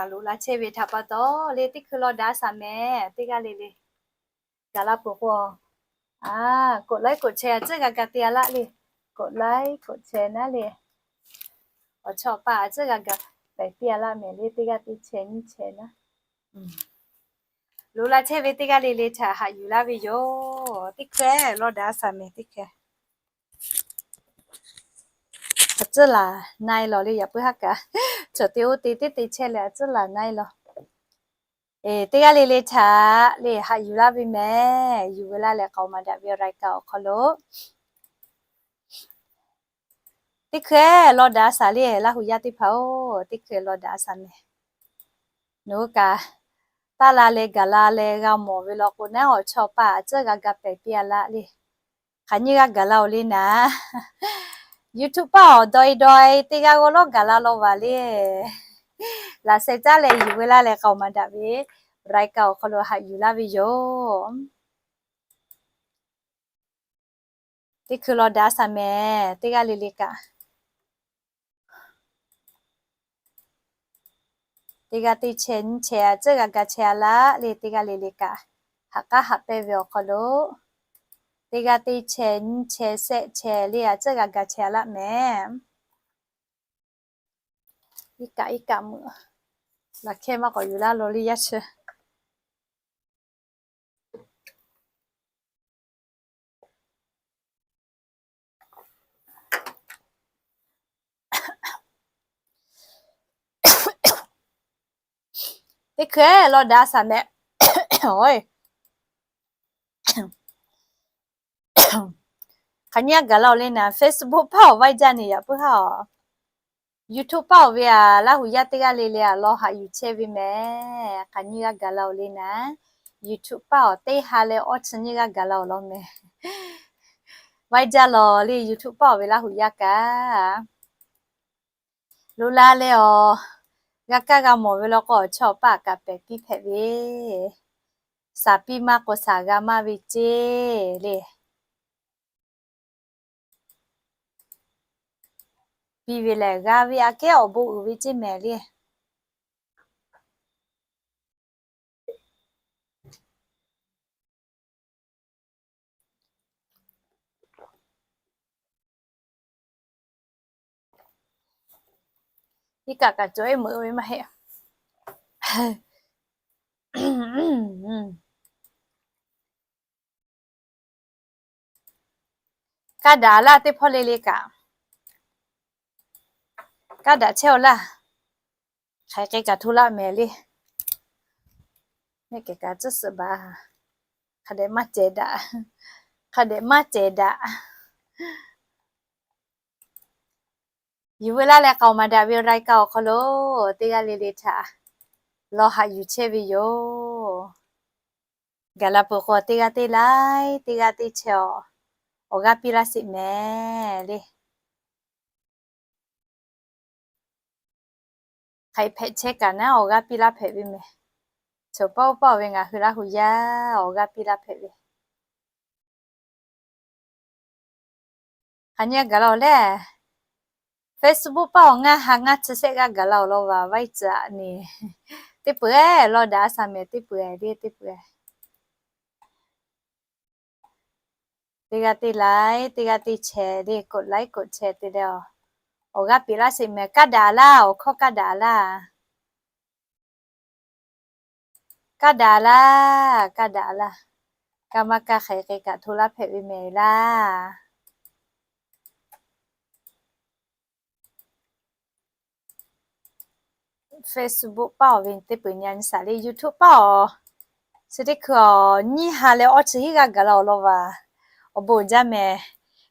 Loꞈ la chehˇ ve htaꞈ pa taw le, teˇ hkui law daꞈ a shaˍ mehˍ teˇ g'aˇ le le. Gaˬ la peuˬ k'o, a, กดไลค์ กดแชร์ a tcuhˉ g'a ga te a laˇ le. กดไลค์ กดแชร์ naˉ le. Awˬ chawˇ awˬ paˆ a tcuhˉ g'a ga pehˬ piˇ a laˇ mehˍ le, teˇ g'aˇ teˇ chehˇ nyiˇ chehˇ naˉ. Loꞈ la chehˇ ve teˇ g'aˇ le le htaꞈ haꞈ yuˬ laˇ ve yoˬ. Teˇ hkui law daꞈ a shaˍ mehˍ teˇ hkui. A tcuhˉ laˬ na e lawˬ le, yaꞈ puiˉ haˉ kaꞈ chaw te oˇ te teˇ te chehˇ leh a tcuhˉ laˬ na e lawˬ. Teˇ g'aˇ le le htaꞈ le haꞈ yuˬ laˇ ve mehˍ. Yuˬ ve laˇ leh k'aoˍ maˍ daꞈ ve รายการ awˬ hk'aw lo teˇ hkui law daꞈ a shaˍ le, Laˇ huˍ yaˇ teˇ hpaˍ-oˬ, teˇ hkui law daꞈ a shaˍ mehˍ. Nawˬ hui kaꞈ taˇ la leh gaˬ la leh g'a mawˬ ve law k'o naˉ, awˬ chawˇ awˬ paˆ a tcuhˉ g'a ga pehˬ piˇ a laˇ le. Hk'aˬ nyiˇ g'aˇ gaˬ la-oˬ le naˉ, YouTube paˆ awˬ dawˇ e dawˇ e teˇ g'aˇ g'awˇ lawˉ gaˬ la law vaˬ le. Laꞈ sheh caˉ leh yuˬ ve laˇ leh k'aoˍ maˍ daꞈ ve รายการ awˬ hk'aw lo haꞈ yuˬ laˇ ve yoˬ. Teˇ hkui law daꞈ a shaˍ mehˍ teˇ g'aˇ le le kaꞈ. Teˇ g'aˇ teˇ chehˇ nyiˇ chehˇ a tcuhˉ g'a ga chehˇ a laˇ le, teˇ g'aˇ le le kaꞈ haꞈ k'aˉ haꞈ pehnˇ ve awˬ hk'aw lo teˇ g'aˇ teˇ chehˇ nyiˇ chehˇ shehˆ chehˇ le a tcuhˉ g'a ga chehˇ a laˇ mehˍ. Iˉ kaˆ iˉ kaˆ meuꞈ laˬ hkehˇ maˇ k'awꞈ yuˬ laˇ law le yaˇ chi. Teˇ hkui law daꞈ a shaˍ mehˍ. Hk'aˬ nyiˇ g'aˇ gaˬ la-oˬ le naˉ, Facebook paˆ awˬ ไวเบอร์ jaˇ ne yaꞈ puiˉ haˉ-oˬ. YouTube paˆ awˬ ve a Laˇ huˍ yaˇ teˇ g'aˇ le le a law haꞈ yuˬ chehˇ ve mehˍ. Hk'aˬ nyiˇ g'aˇ gaˬ la-oˬ le naˉ, YouTube paˆ awˬ teˇ ha leh awˇ chi nyiˇ g'aˇ gaˬ la-oˬ law mehˍ. ไวเบอร์ jaˇ lawˬ le, YouTube paˆ awˬ ve Laˇ huˍ yaˇ kaꞈ. Loꞈ la leh awˬ g'a kaˇ g'a mawˬ ve law k'o, awˬ chawˇ awˬ paˆ kaꞈ pehˬ piˇ hpehꞈ ve. Shaˍ piˇ maˇ k'o shaˍ g'a maˇ ve ceˇ le. Piˇ ve lehˬ g'a ve aꞈ kehˉ awˬ bon uiˍ ve ceˇ mehˍ le. Iˉ kaˆ kaꞈ cawˬ e meuꞈ ve maˇ heˆ. Kaˇ daꞈ laˇ teˇ hpawˇ le le kaꞈ. Kaˇ daꞈ chehˇ-oˬ laˇ. Hk'aˬ hk'e kaꞈ hto laˇ mehˍ le. Neˇ kehˬ kaꞈ tcuhˉ suhˍ baˬ. Hk'a dehꞈ maˇ cehˬ daꞈ. Hk'a dehꞈ maˇ cehˬ daꞈ. Yuˬ veu laˇ leh k'aoˍ maˍ daꞈ ve รายการ awˬ hk'aw lo teˇ g'aˇ le le htaꞈ law haꞈ yuˬ chehˇ ve yoˬ. Gaˬ la peuˬ k'o teˇ g'aˇ teˇ laiˉ teˇ g'aˇ teˇ chehˇ awˬ, awˬ g'aˇ piˇ laˇ sheˍ mehˍ le. Hk'aˬ hpehꞈ chehˇ kaꞈ naˉ awˬ g'aˇ piˇ laˇ hpehꞈ ve mehˍ. Choˬ paˇ oˇ paˇ awˬ ve ngaˬ hui Laˇ huˍ yaˇ awˬ g'aˇ piˇ laˇ hpehꞈ ve. Hk'aˬ nyiˇ g'aˇ gaˬ la-oˬ le. Facebook paˇ awˬ ngaˇ ha ngaˇ chi shehˆ g'aˇ gaˬ la-oˬ law vaˬ vaiˇ tcuh aꞈ ne. Teˇ peuˬ law daꞈ a shaˍ mehˍ teˇ peuˬ le teˇ peuˬ. Teˇ g'aˇ teˇ laiˉ teˇ g'aˇ teˇ chehˇ le, กดไลค์ กดแชร์ te leh awˬ, awˬ g'aˇ piˇ laˇ sheˍ mehˍ. Kaˇ daꞈ laˇ, awˬ hkawˇ kaˇ daꞈ laˇ. Kaˇ daꞈ laˇ, kaˇ daꞈ laˇ. Kaˇ maˇ kaˇ hk'aˬ hk'e kaꞈ hto laˇ hpehꞈ ve mehˍ laˇ. Facebook paˇ awˬ ve teˇ peuˬ nyi a nyi shaˍ le, YouTube paˇ awˬ chi teˇ hkui awˬ nyiˇ ha leh awˇ chi hiˉ g'aˇ gaˬ la-oˬ law vaˬ. Awˬ bon uiˍ jaˇ mehˍ.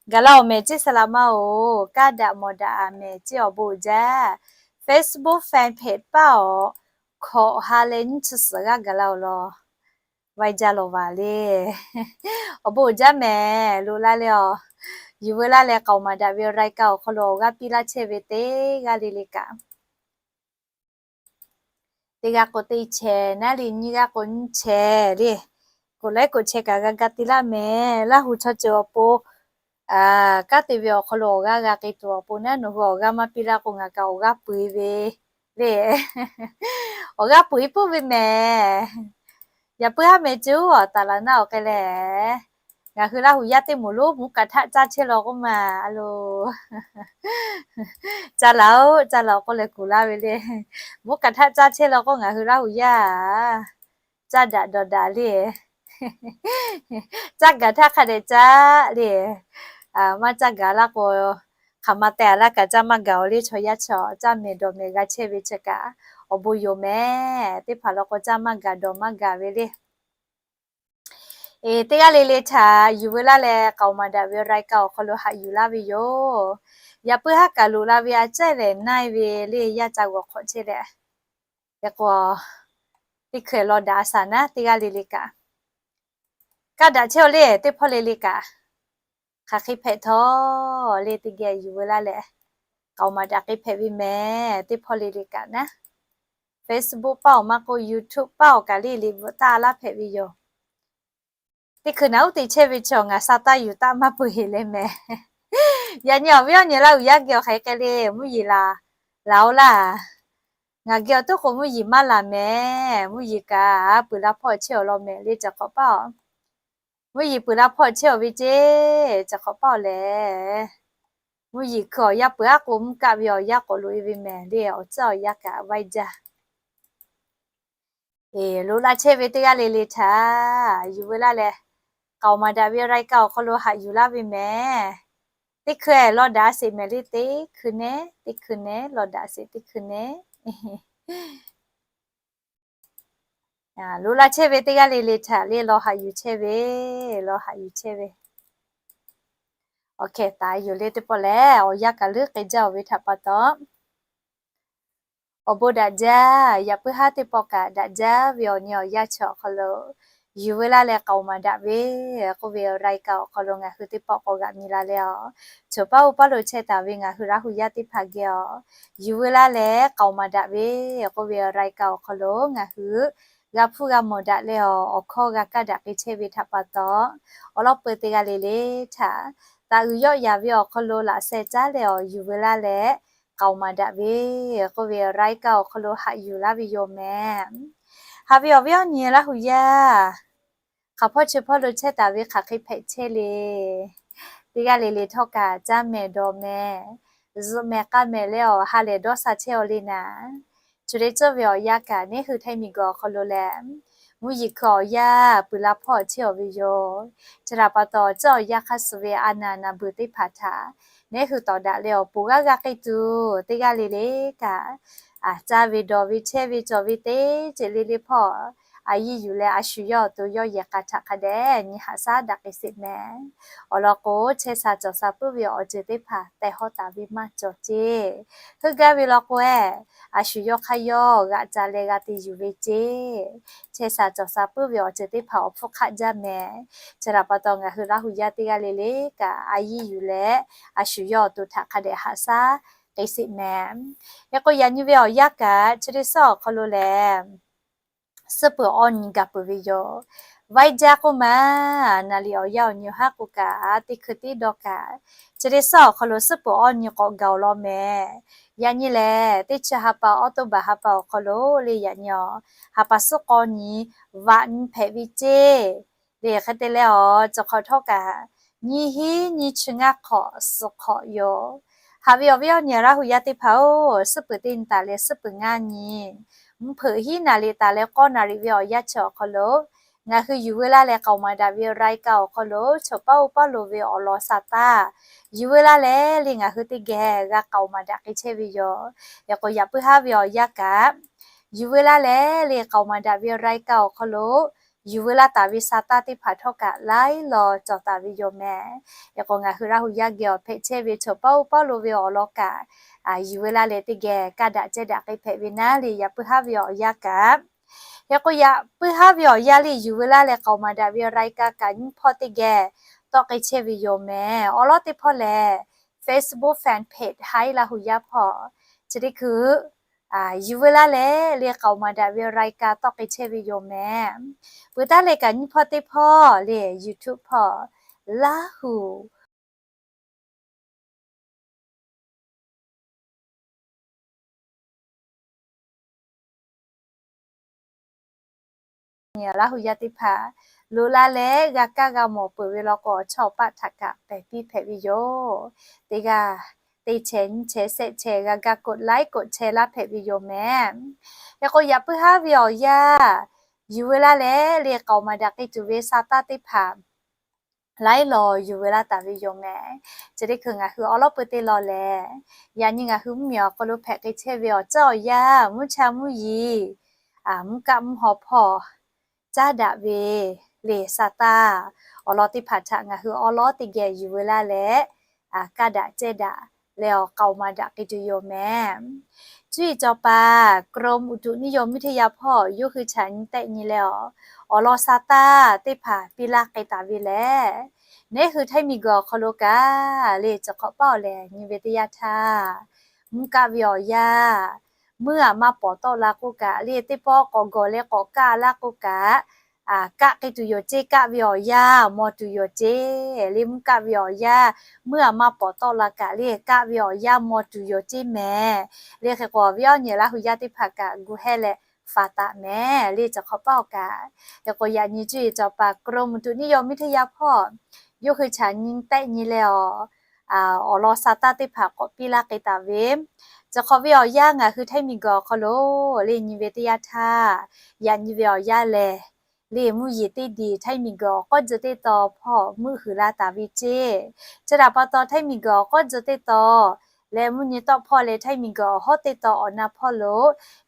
Gaˬ la-oˬ mehˍ ceˇ saˍ laꞈ ma-oˬ, kaˇ daꞈ mawˬ daꞈ a mehˍ ceˇ awˬ bon uiˍ jaˇ. Facebook fan page paˇ awˬ hkawꞈ ha leh nyiˇ chi suhˍ g'aˇ gaˬ la-oˬ law. Vaiˇ jaˇ lawˬ vaˬ le. Awˬ bon uiˍ jaˇ mehˍ. Loꞈ la leh awˬ, yuˬ veu laˇ leh k'aoˍ maˍ daꞈ ve รายการ awˬ hk'aw lo awˬ g'aˇ piˇ laˇ chehˇ ve teˇ g'aˇ le le kaꞈ. Teˇ g'aˇ k'o teˇ chehˇ naˉ le, nyiˇ g'aˇ k'o nyiˇ chehˇ le. กดไลค์ กดแชร์ kaꞈ g'a ga te laˇ mehˍ. Laˇ huˍ chaw ceuˬ awˬ pon kanˉ te ve awˬ hk'aw lo awˬ g'aˇ g'a k'ai tuˬ awˬ pon naˉ, nawˬ hui awˬ g'aˇ maˇ piˇ laˇ k'o ngaˬ kaꞈ awˬ g'aˇ peu-e ve le. Awˬ g'aˇ puiˉ puiˉ ve mehˍ. Yaꞈ puiˉ haˉ meh cuˉ awˬ taˍ laˬ naˆ awˬ k'ai lehˬ, ngaˬ hui Laˇ huˍ yaˇ teˇ moˍ lonˉ mvuhˇ kaꞈ htaˆ caˇ chehˇ law k'oˆ ma a loˬ. Caˇ laˬ-oˆ, caˇ laˬ-oꞈ k'oˆ leh kuˬ laˇ ve le. Mvuhˇ kaꞈ htaˆ caˇ chehˇ law k'o ngaˬ hui Laˇ huˍ yaˇ caˇ daꞈ dawˬ daꞈ le. Caˇ gaˬ htaˇ hk'a dehꞈ caˇ le. Maˇ caˇ gaˬ laˇ k'o, hk'aˬ ma teh a laˇ kaꞈ caˇ maˇ gaˬ-oˬ le. Chaw yaˇ chaw caˇ mehˍ dawˬ mehˍ g'a chehˇ ve chi kaꞈ awˬ bon yoˬ mehˍ. Teˇ hpaˍ law k'o caˇ maˇ gaˬ dawˬ maˇ gaˬ ve le. Eˬ, teˇ g'aˇ le le htaꞈ yuˬ veu laˇ leh k'aoˍ maˍ daꞈ ve รายการ awˬ hk'aw lo haꞈ yuˬ laˇ ve yoˬ. Yaꞈ puiˉ haˉ kaꞈ loꞈ la ve a caˇ lehˬ na-e ve le yaˇ ca g'awˬ hk'awꞈ chehˇ leh, e k'o, teˇ hkui law daꞈ a shaˍ naˉ teˇ g'aˇ le le kaꞈ, kaˇ daꞈ chehˇ-oˬ le. Teˇ hpawˇ le le kaꞈ hk'aˬ hk'e hpehꞈ htawˇ le teˇ geh yuˬ veu laˇ leh k'aoˍ maˍ daꞈ hk'e hpehꞈ ve mehˍ. Teˇ hpawˇ le le kaꞈ naˉ, Facebook paˇ awˬ maˇ k'oˆ, YouTube paˇ awˬ kaꞈ le liꞈ bvuhꞈ taˇ laˇ hpehꞈ ve yoˬ. Teˇ hkui naˬ uˉ te chehˇ ve chaw ngaˬ sa taˇ yuˬ taˇ maˇ peuˬ heˍ leh mehˍ. Yaꞈ nyi awˬ viˉ awˬ nyi Laˇ huˍ yaˇ geh awˬ hk'aˬ hk'e le mvuhˇ yeˬ laˬ, laˬ-oˆ laˇ. Ngaˬ geh awˬ tuˉ k'o mvuhˇ yeˬ maˇ laˬ mehˍ. Mvuhˇ yeˬ kaꞈ puiˍ la hpawˇ chehˇ awˬ lawn mehˍ le. Caˬ hk'awꞈ paˇ-oˬ, mvuhˇ yeˬ puiˍ la hpawˇ chehˇ-oˬ ve ceˇ. Caˬ hk'awꞈ paˇ-oˬ lehˬ, mvuhˇ yeˬ hkui awˬ yanˇ peuˬ aˉ k'o mvuhˇ kaˆ ve awˬ yanˇ k'awꞈ loꞈ-e ve mehˍ le. Awˬ tcuhˉ awˬ yanˇ kaꞈ vaiˇ jaˇ. Eˬ, loꞈ la chehˇ ve teˇ g'aˇ le le htaꞈ yuˬ veu laˇ leh k'aoˍ maˍ daꞈ ve รายการ awˬ hk'aw lo haꞈ yuˬ laˇ ve mehˍ. Teˇ hkui law daꞈ sheˍ mehˍ le. Teˇ hkui nehˉ, teˇ hkui nehˉ, law daꞈ sheˍ teˇ hkui nehˉ. Loꞈ la chehˇ ve teˇ g'aˇ le le htaꞈ le law haꞈ yuˬ chehˇ ve, law haꞈ yuˬ chehˇ ve. Awˬ hkeh taˍ yoˬ le. Teˇ pawˆ lehˬ awˬ yanˇ kaꞈ leuˉ k'ai jaˇ-oˬ ve htaꞈ pa taw, awˬ bon daꞈ jaˇ. Yaꞈ puiˉ haˉ teˇ pawˆ kaꞈ daꞈ jaˇ ve awˬ nyi awˬ yanˇ chi awˬ hk'aw lo yuˬ veu laˇ leh k'aoˍ maˍ daꞈ ve k'oˆ ve รายการ awˬ hk'aw lo ngaˬ hui teˇ pawˆ k'awꞈ g'aꞈ mi la leh-aˬ, choˬ paˇ uˉ paˇ lo chehˇ taˍ ve ngaˬ hui Laˇ huˍ yaˇ teˇ hpaˍ geh-aˬ, yuˬ veu laˇ leh k'aoˍ maˍ daꞈ ve k'oˆ ve รายการ awˬ hk'aw lo ngaˬ hui g'a hpuˇ g'a mawˬ daꞈ leh-aˬ, awˬ hkawˇ g'a kaˇ daꞈ k'ai chehˇ ve htaꞈ pa taw, awˬ lawn peu teˇ g'aˇ le le htaꞈ taˍ uiˍ yawˆ yaˍ ve awˬ hk'aw lo laꞈ sheh caˉ leh-aˬ, yuˬ veu laˇ leh k'aoˍ maˍ daꞈ ve k'oˆ ve รายการ awˬ hk'aw lo haꞈ yuˬ laˇ ve yoˬ mehˍ. Haꞈ ve awˬ viˉ awˬ nyi Laˇ huˍ yaˇ, hk'aˬ hpawˇ chi hpawˇ lo chehˇ taˍ ve hk'aˬ hk'e hpehꞈ chehˇ le. Teˇ g'aˇ le le htawˇ kaꞈ caˇ mehˍ dawˬ mehˍ, zuhꞈ mehˍ k'a mehˍ leh-aˬ, ha lehˬ dawˇ sha chehˇ-aw le naˍ. Chi le tcuhˇ ve awˬ yanˇ kaꞈ neˉ hui htaiˇ miˬ guiˬ awˬ hk'aw lo lehˬ, mvuhˇ yeˬ hkui awˬ yanˇ puiˍ la hpawˇ chehˇ-aw ve yoˬ. Chi htaꞈ pa taw, tcuhˇ awˬ yanˇ hk'aˇ suh ve a naˍ naˍ beuˬ teˇ hpaˍ htaꞈ neˉ hui tawˍ daꞈ leh-aˬ, poˬ g'aˇ g'aˇ k'ai tuˬ teˇ g'aˇ le le kaꞈ, caˇ ve dawˬ ve chehˇ ve cawˬ ve teˇ ceuˬ le le hpawˇ a yiˇ yuˬ leh a shu yawˇ awˬ to yawˇ yehˬ k'a htaꞈ hk'a dehꞈ nyi haꞈ shaˉ daꞈ k'ai sheˍ mehˍ. Awˬ lawn k'o, chehˇ sha cawˬ sha puiˉ ve awˬ ceuˬ teˇ hpaˍ tehˬ hawˉ taˍ ve maˇ cawˬ ceˇ. Heuˆ gaˇ ve law k'o-e, a shu yawˇ hk'aˇ yawˇ g'aꞈ ca leh g'a te yuˬ ve ceˇ. Chehˇ sha cawˬ sha puiˉ ve awˬ ceuˬ teˇ hpaˍ awˬ hpfuhˇ hk'aˆ jaˇ mehˍ. Chi htaꞈ pa taw, ngaˬ hui Laˇ huˍ yaˇ teˇ g'aˇ le le kaꞈ a yiˇ yuˬ leh a shu yawˇ awˬ to htaꞈ hk'a dehꞈ haꞈ shaˉ k'ai sheˍ mehˍ. Hk'e k'o, yaꞈ nyi ve awˬ yanˇ kaꞈ chi teˇ suhˉ awˬ hk'aw lo lehˬ, suhˉ peuˬ awˇ nyi gaˬ peuˬ ve yoˬ. Vaiˇ jaˇ k'oˆ ma, naˍ liꞈ awˬ yanˇ awˬ nyi haˉ k'o kaꞈ, teˇ hkui tiˉ dawˇ kaꞈ, chi teˇ suhˉ awˬ hk'aw lo suhˉ peuˬ awˇ nyi k'awꞈ gaˬ-oˬ law mehˍ. Yaꞈ nyi lehˬ, teˇ chi ha pa awˉ toˇ baˬ ha pa awˬ hk'aw lo le yaꞈ nyi-aˬ, ha pa suhˉ k'awˇ nyi vaꞈ nyi hpehꞈ ve ceˇ. Le hk'e te leh-aˬ, cawˬ hk'awꞈ htawˇ kaꞈ nyiˇ hinˉ nyiˇ chi ngaˇ hk'awꞈ suhˍ hk'awꞈ yoˬ. Haꞈ ve awˬ viˉ awˬ nyi Laˇ huˍ yaˇ teˇ hpaˍ-oˬ, suhˉ peuˬ teˇ nyi taˍ leh suhˉ peuˬ ngaˇ nyi, mvuhˇ hpeuꞈ hiˉ naˍ liꞈ taˍ leh k'awˇ naˍ liꞈ ve awˬ yanˇ chi awˬ hk'aw lo ngaˬ hui yuˬ veu laˇ leh k'aoˍ maˍ daꞈ ve รายการ awˬ hk'aw lo choˬ paˉ uˉ paˉ lo ve awˬ lawn sha taˇ yuˬ veu laˇ leh le ngaˬ hui teˇ geh g'a k'aoˍ maˍ daꞈ k'ai chehˇ ve yoˬ. Hk'e k'o, yaꞈ puiˉ haˉ ve awˬ yanˇ kaꞈ yuˬ veu laˇ leh le k'aoˍ maˍ daꞈ ve รายการ awˬ hk'aw lo yuˬ veu laˇ taˍ ve sha taˇ teˇ hpaˍ htawˇ kaꞈ laiˉ law cawˬ taˍ ve yoˬ mehˍ. Hk'e k'o, ngaˬ hui Laˇ huˍ yaˇ geh awˬ hpehꞈ chehˇ ve choˬ paˉ uˉ paˉ lo ve awˬ lawn kaꞈ yuˬ veu laˇ leh teˇ geh kaˇ daꞈ ceh daꞈ k'ai hpehꞈ ve naˉ le yaꞈ puiˉ haˉ ve awˬ yanˇ kaꞈ. Hk'e k'o, yaꞈ puiˉ haˉ ve awˬ yanˇ le yuˬ veu laˇ leh k'aoˍ maˍ daꞈ ve รายการ kaꞈ nyiˇ hpawˇ teˇ geh tawˆ k'ai chehˇ ve yoˬ mehˍ. Awˬ lawn teˇ hpawˇ lehˬ, Facebook fan page haiˉ Laˇ huˍ yaˇ hpawˇ chi teˇ hkui yuˬ veu laˇ leh le k'aoˍ maˍ daꞈ ve รายการ tawˆ k'ai chehˇ ve yoˬ mehˍ. Peuˬ taˉ leh kaꞈ nyiˇ hpawˇ teˇ hpawˇ le YouTube hpawˇ Laˇ huˍ Laˇ hu yaˇ teˇ hpaˍ loꞈ la leh g'a kaˇ g'a mawˬ peuˬ ve law k'o, awˬ chawˇ awˬ paˆ htaꞈ kaꞈ pehˬ piˇ hpehꞈ ve yoˬ. Teˇ g'aˇ teˇ chehˇ nyiˇ chehˇ shehˆ chehˇ g'a ga กดไลค์ กดแชร์ laˇ hpehꞈ ve yoˬ mehˍ. Hk'e k'o, yaꞈ puiˉ haˉ ve awˬ yanˇ yuˬ veu laˇ leh, le k'aoˍ maˍ daꞈ k'ai tuˬ ve sa taˇ teˇ hpaˍ laiˉ law yuˬ veu laˇ taˍ ve yoˬ mehˍ. Chi teˇ hkui ngaˬ hui awˉ lawˉ peu teˇ law lehˬ, yaꞈ nyi ngaˬ hui mvuhˇmiˬ awˬ hk'aw lo hpehꞈ k'ai chehˇ ve awˬ tcuhˉ awˬ yanˇ, mvuhˇ cha mvuhˇ yeˬ, mvuhˇ kaˆ mvuhˇ haw hpawˇ caˉ daꞈ ve le sa taˇ awˬ lawn teˇ hpaˍ htaꞈ ngaˬ hui awˉ lawˉ teˇ geh yuˬ veu laˇ leh, kaˇ daꞈ cehˇ daꞈ leh awˬ k'aoˍ maˍ daꞈ k'ai tuˬ yoˬ mehˍ. Cuˇ yiˍ cawˬ paˍ กรมอุตุนิยมวิทยา hpawˇ yawˇ hui chaꞈ nyi tehˆ nyi leh awˬ, awˬ lawn sa taˇ teˇ hpaˍ piˇ laˇ k'ai taˍ ve lehˬ, neˉ hui htaiˇ miˬ guiˬ awˬ hk'aw lo kaꞈ le, chi hk'awꞈ paˆ awˬ lehˬ nyi ve teˇ yanˇ htaˇ, mvuhˇ kaˆ ve awˬ yanˇ meuˇ aꞈ maˇ pawˍ tawˆ la k'oˆ kaꞈ le, teˇ pawˆ k'awꞈ gawˬ leh k'awꞈ kaˆ laˇ k'oˆ kaꞈ, kaˆ k'ai tuˬ yoˬ ceˇ. Kaˆ ve awˬ yanˇ mawˬ tuˬ yoˬ ceˇ. Le mvuhˇ kaˆ ve awˬ yanˇ meuˇ aꞈ maˇ pawˍ tawˆ la kaꞈ le, kaˆ ve awˬ yanˇ mawˬ tuˬ yoˬ ceˇ mehˍ. Le hk'e k'o, awˬ viˉ awˬ nyi Laˇ hu yaˇ teˇ hpaˍ kaꞈ gu hehˇ leh faˍ taˍ mehˍ le, chi hk'awꞈ paˆ awˬ kaꞈ. Hk'e k'o, yaꞈ nyi cuˇ yiˍ cawˬ paˍ กรมอุตุนิยมวิทยา hpawˇ yawˇ hui chaꞈ nyi tehˆ nyi leh awˬ, awˬ lawn sa taˇ teˇ hpaˍ k'awꞈ piˇ laˇ k'ai taˍ ve, chi hk'awꞈ ve awˬ yanˇ ngaˬ hui htaiˇ miˬ guiˬ awˬ hk'aw lo le nyi ve teˇ yanˇ htaˇ, yaꞈ nyi ve awˬ yanˇ lehˬ, le mvuhˇ yeˬ teˇ diˬ htaiˇ miˬ guiˬ awˬ k'awˉ tcuh teˇ taw hpawˇ meuˆ huiˍ la taˍ ve ceˇ. Chi htaꞈ pa taw htaiˇ miˬ guiˬ awˬ k'awˉ tcuh teˇ taw leh mvuhˇ nyi tawˆ hpawˇ leh htaiˇ miˬ guiˬ awˬ hawˉ teˇ taw awˬ na hpawˇ lo,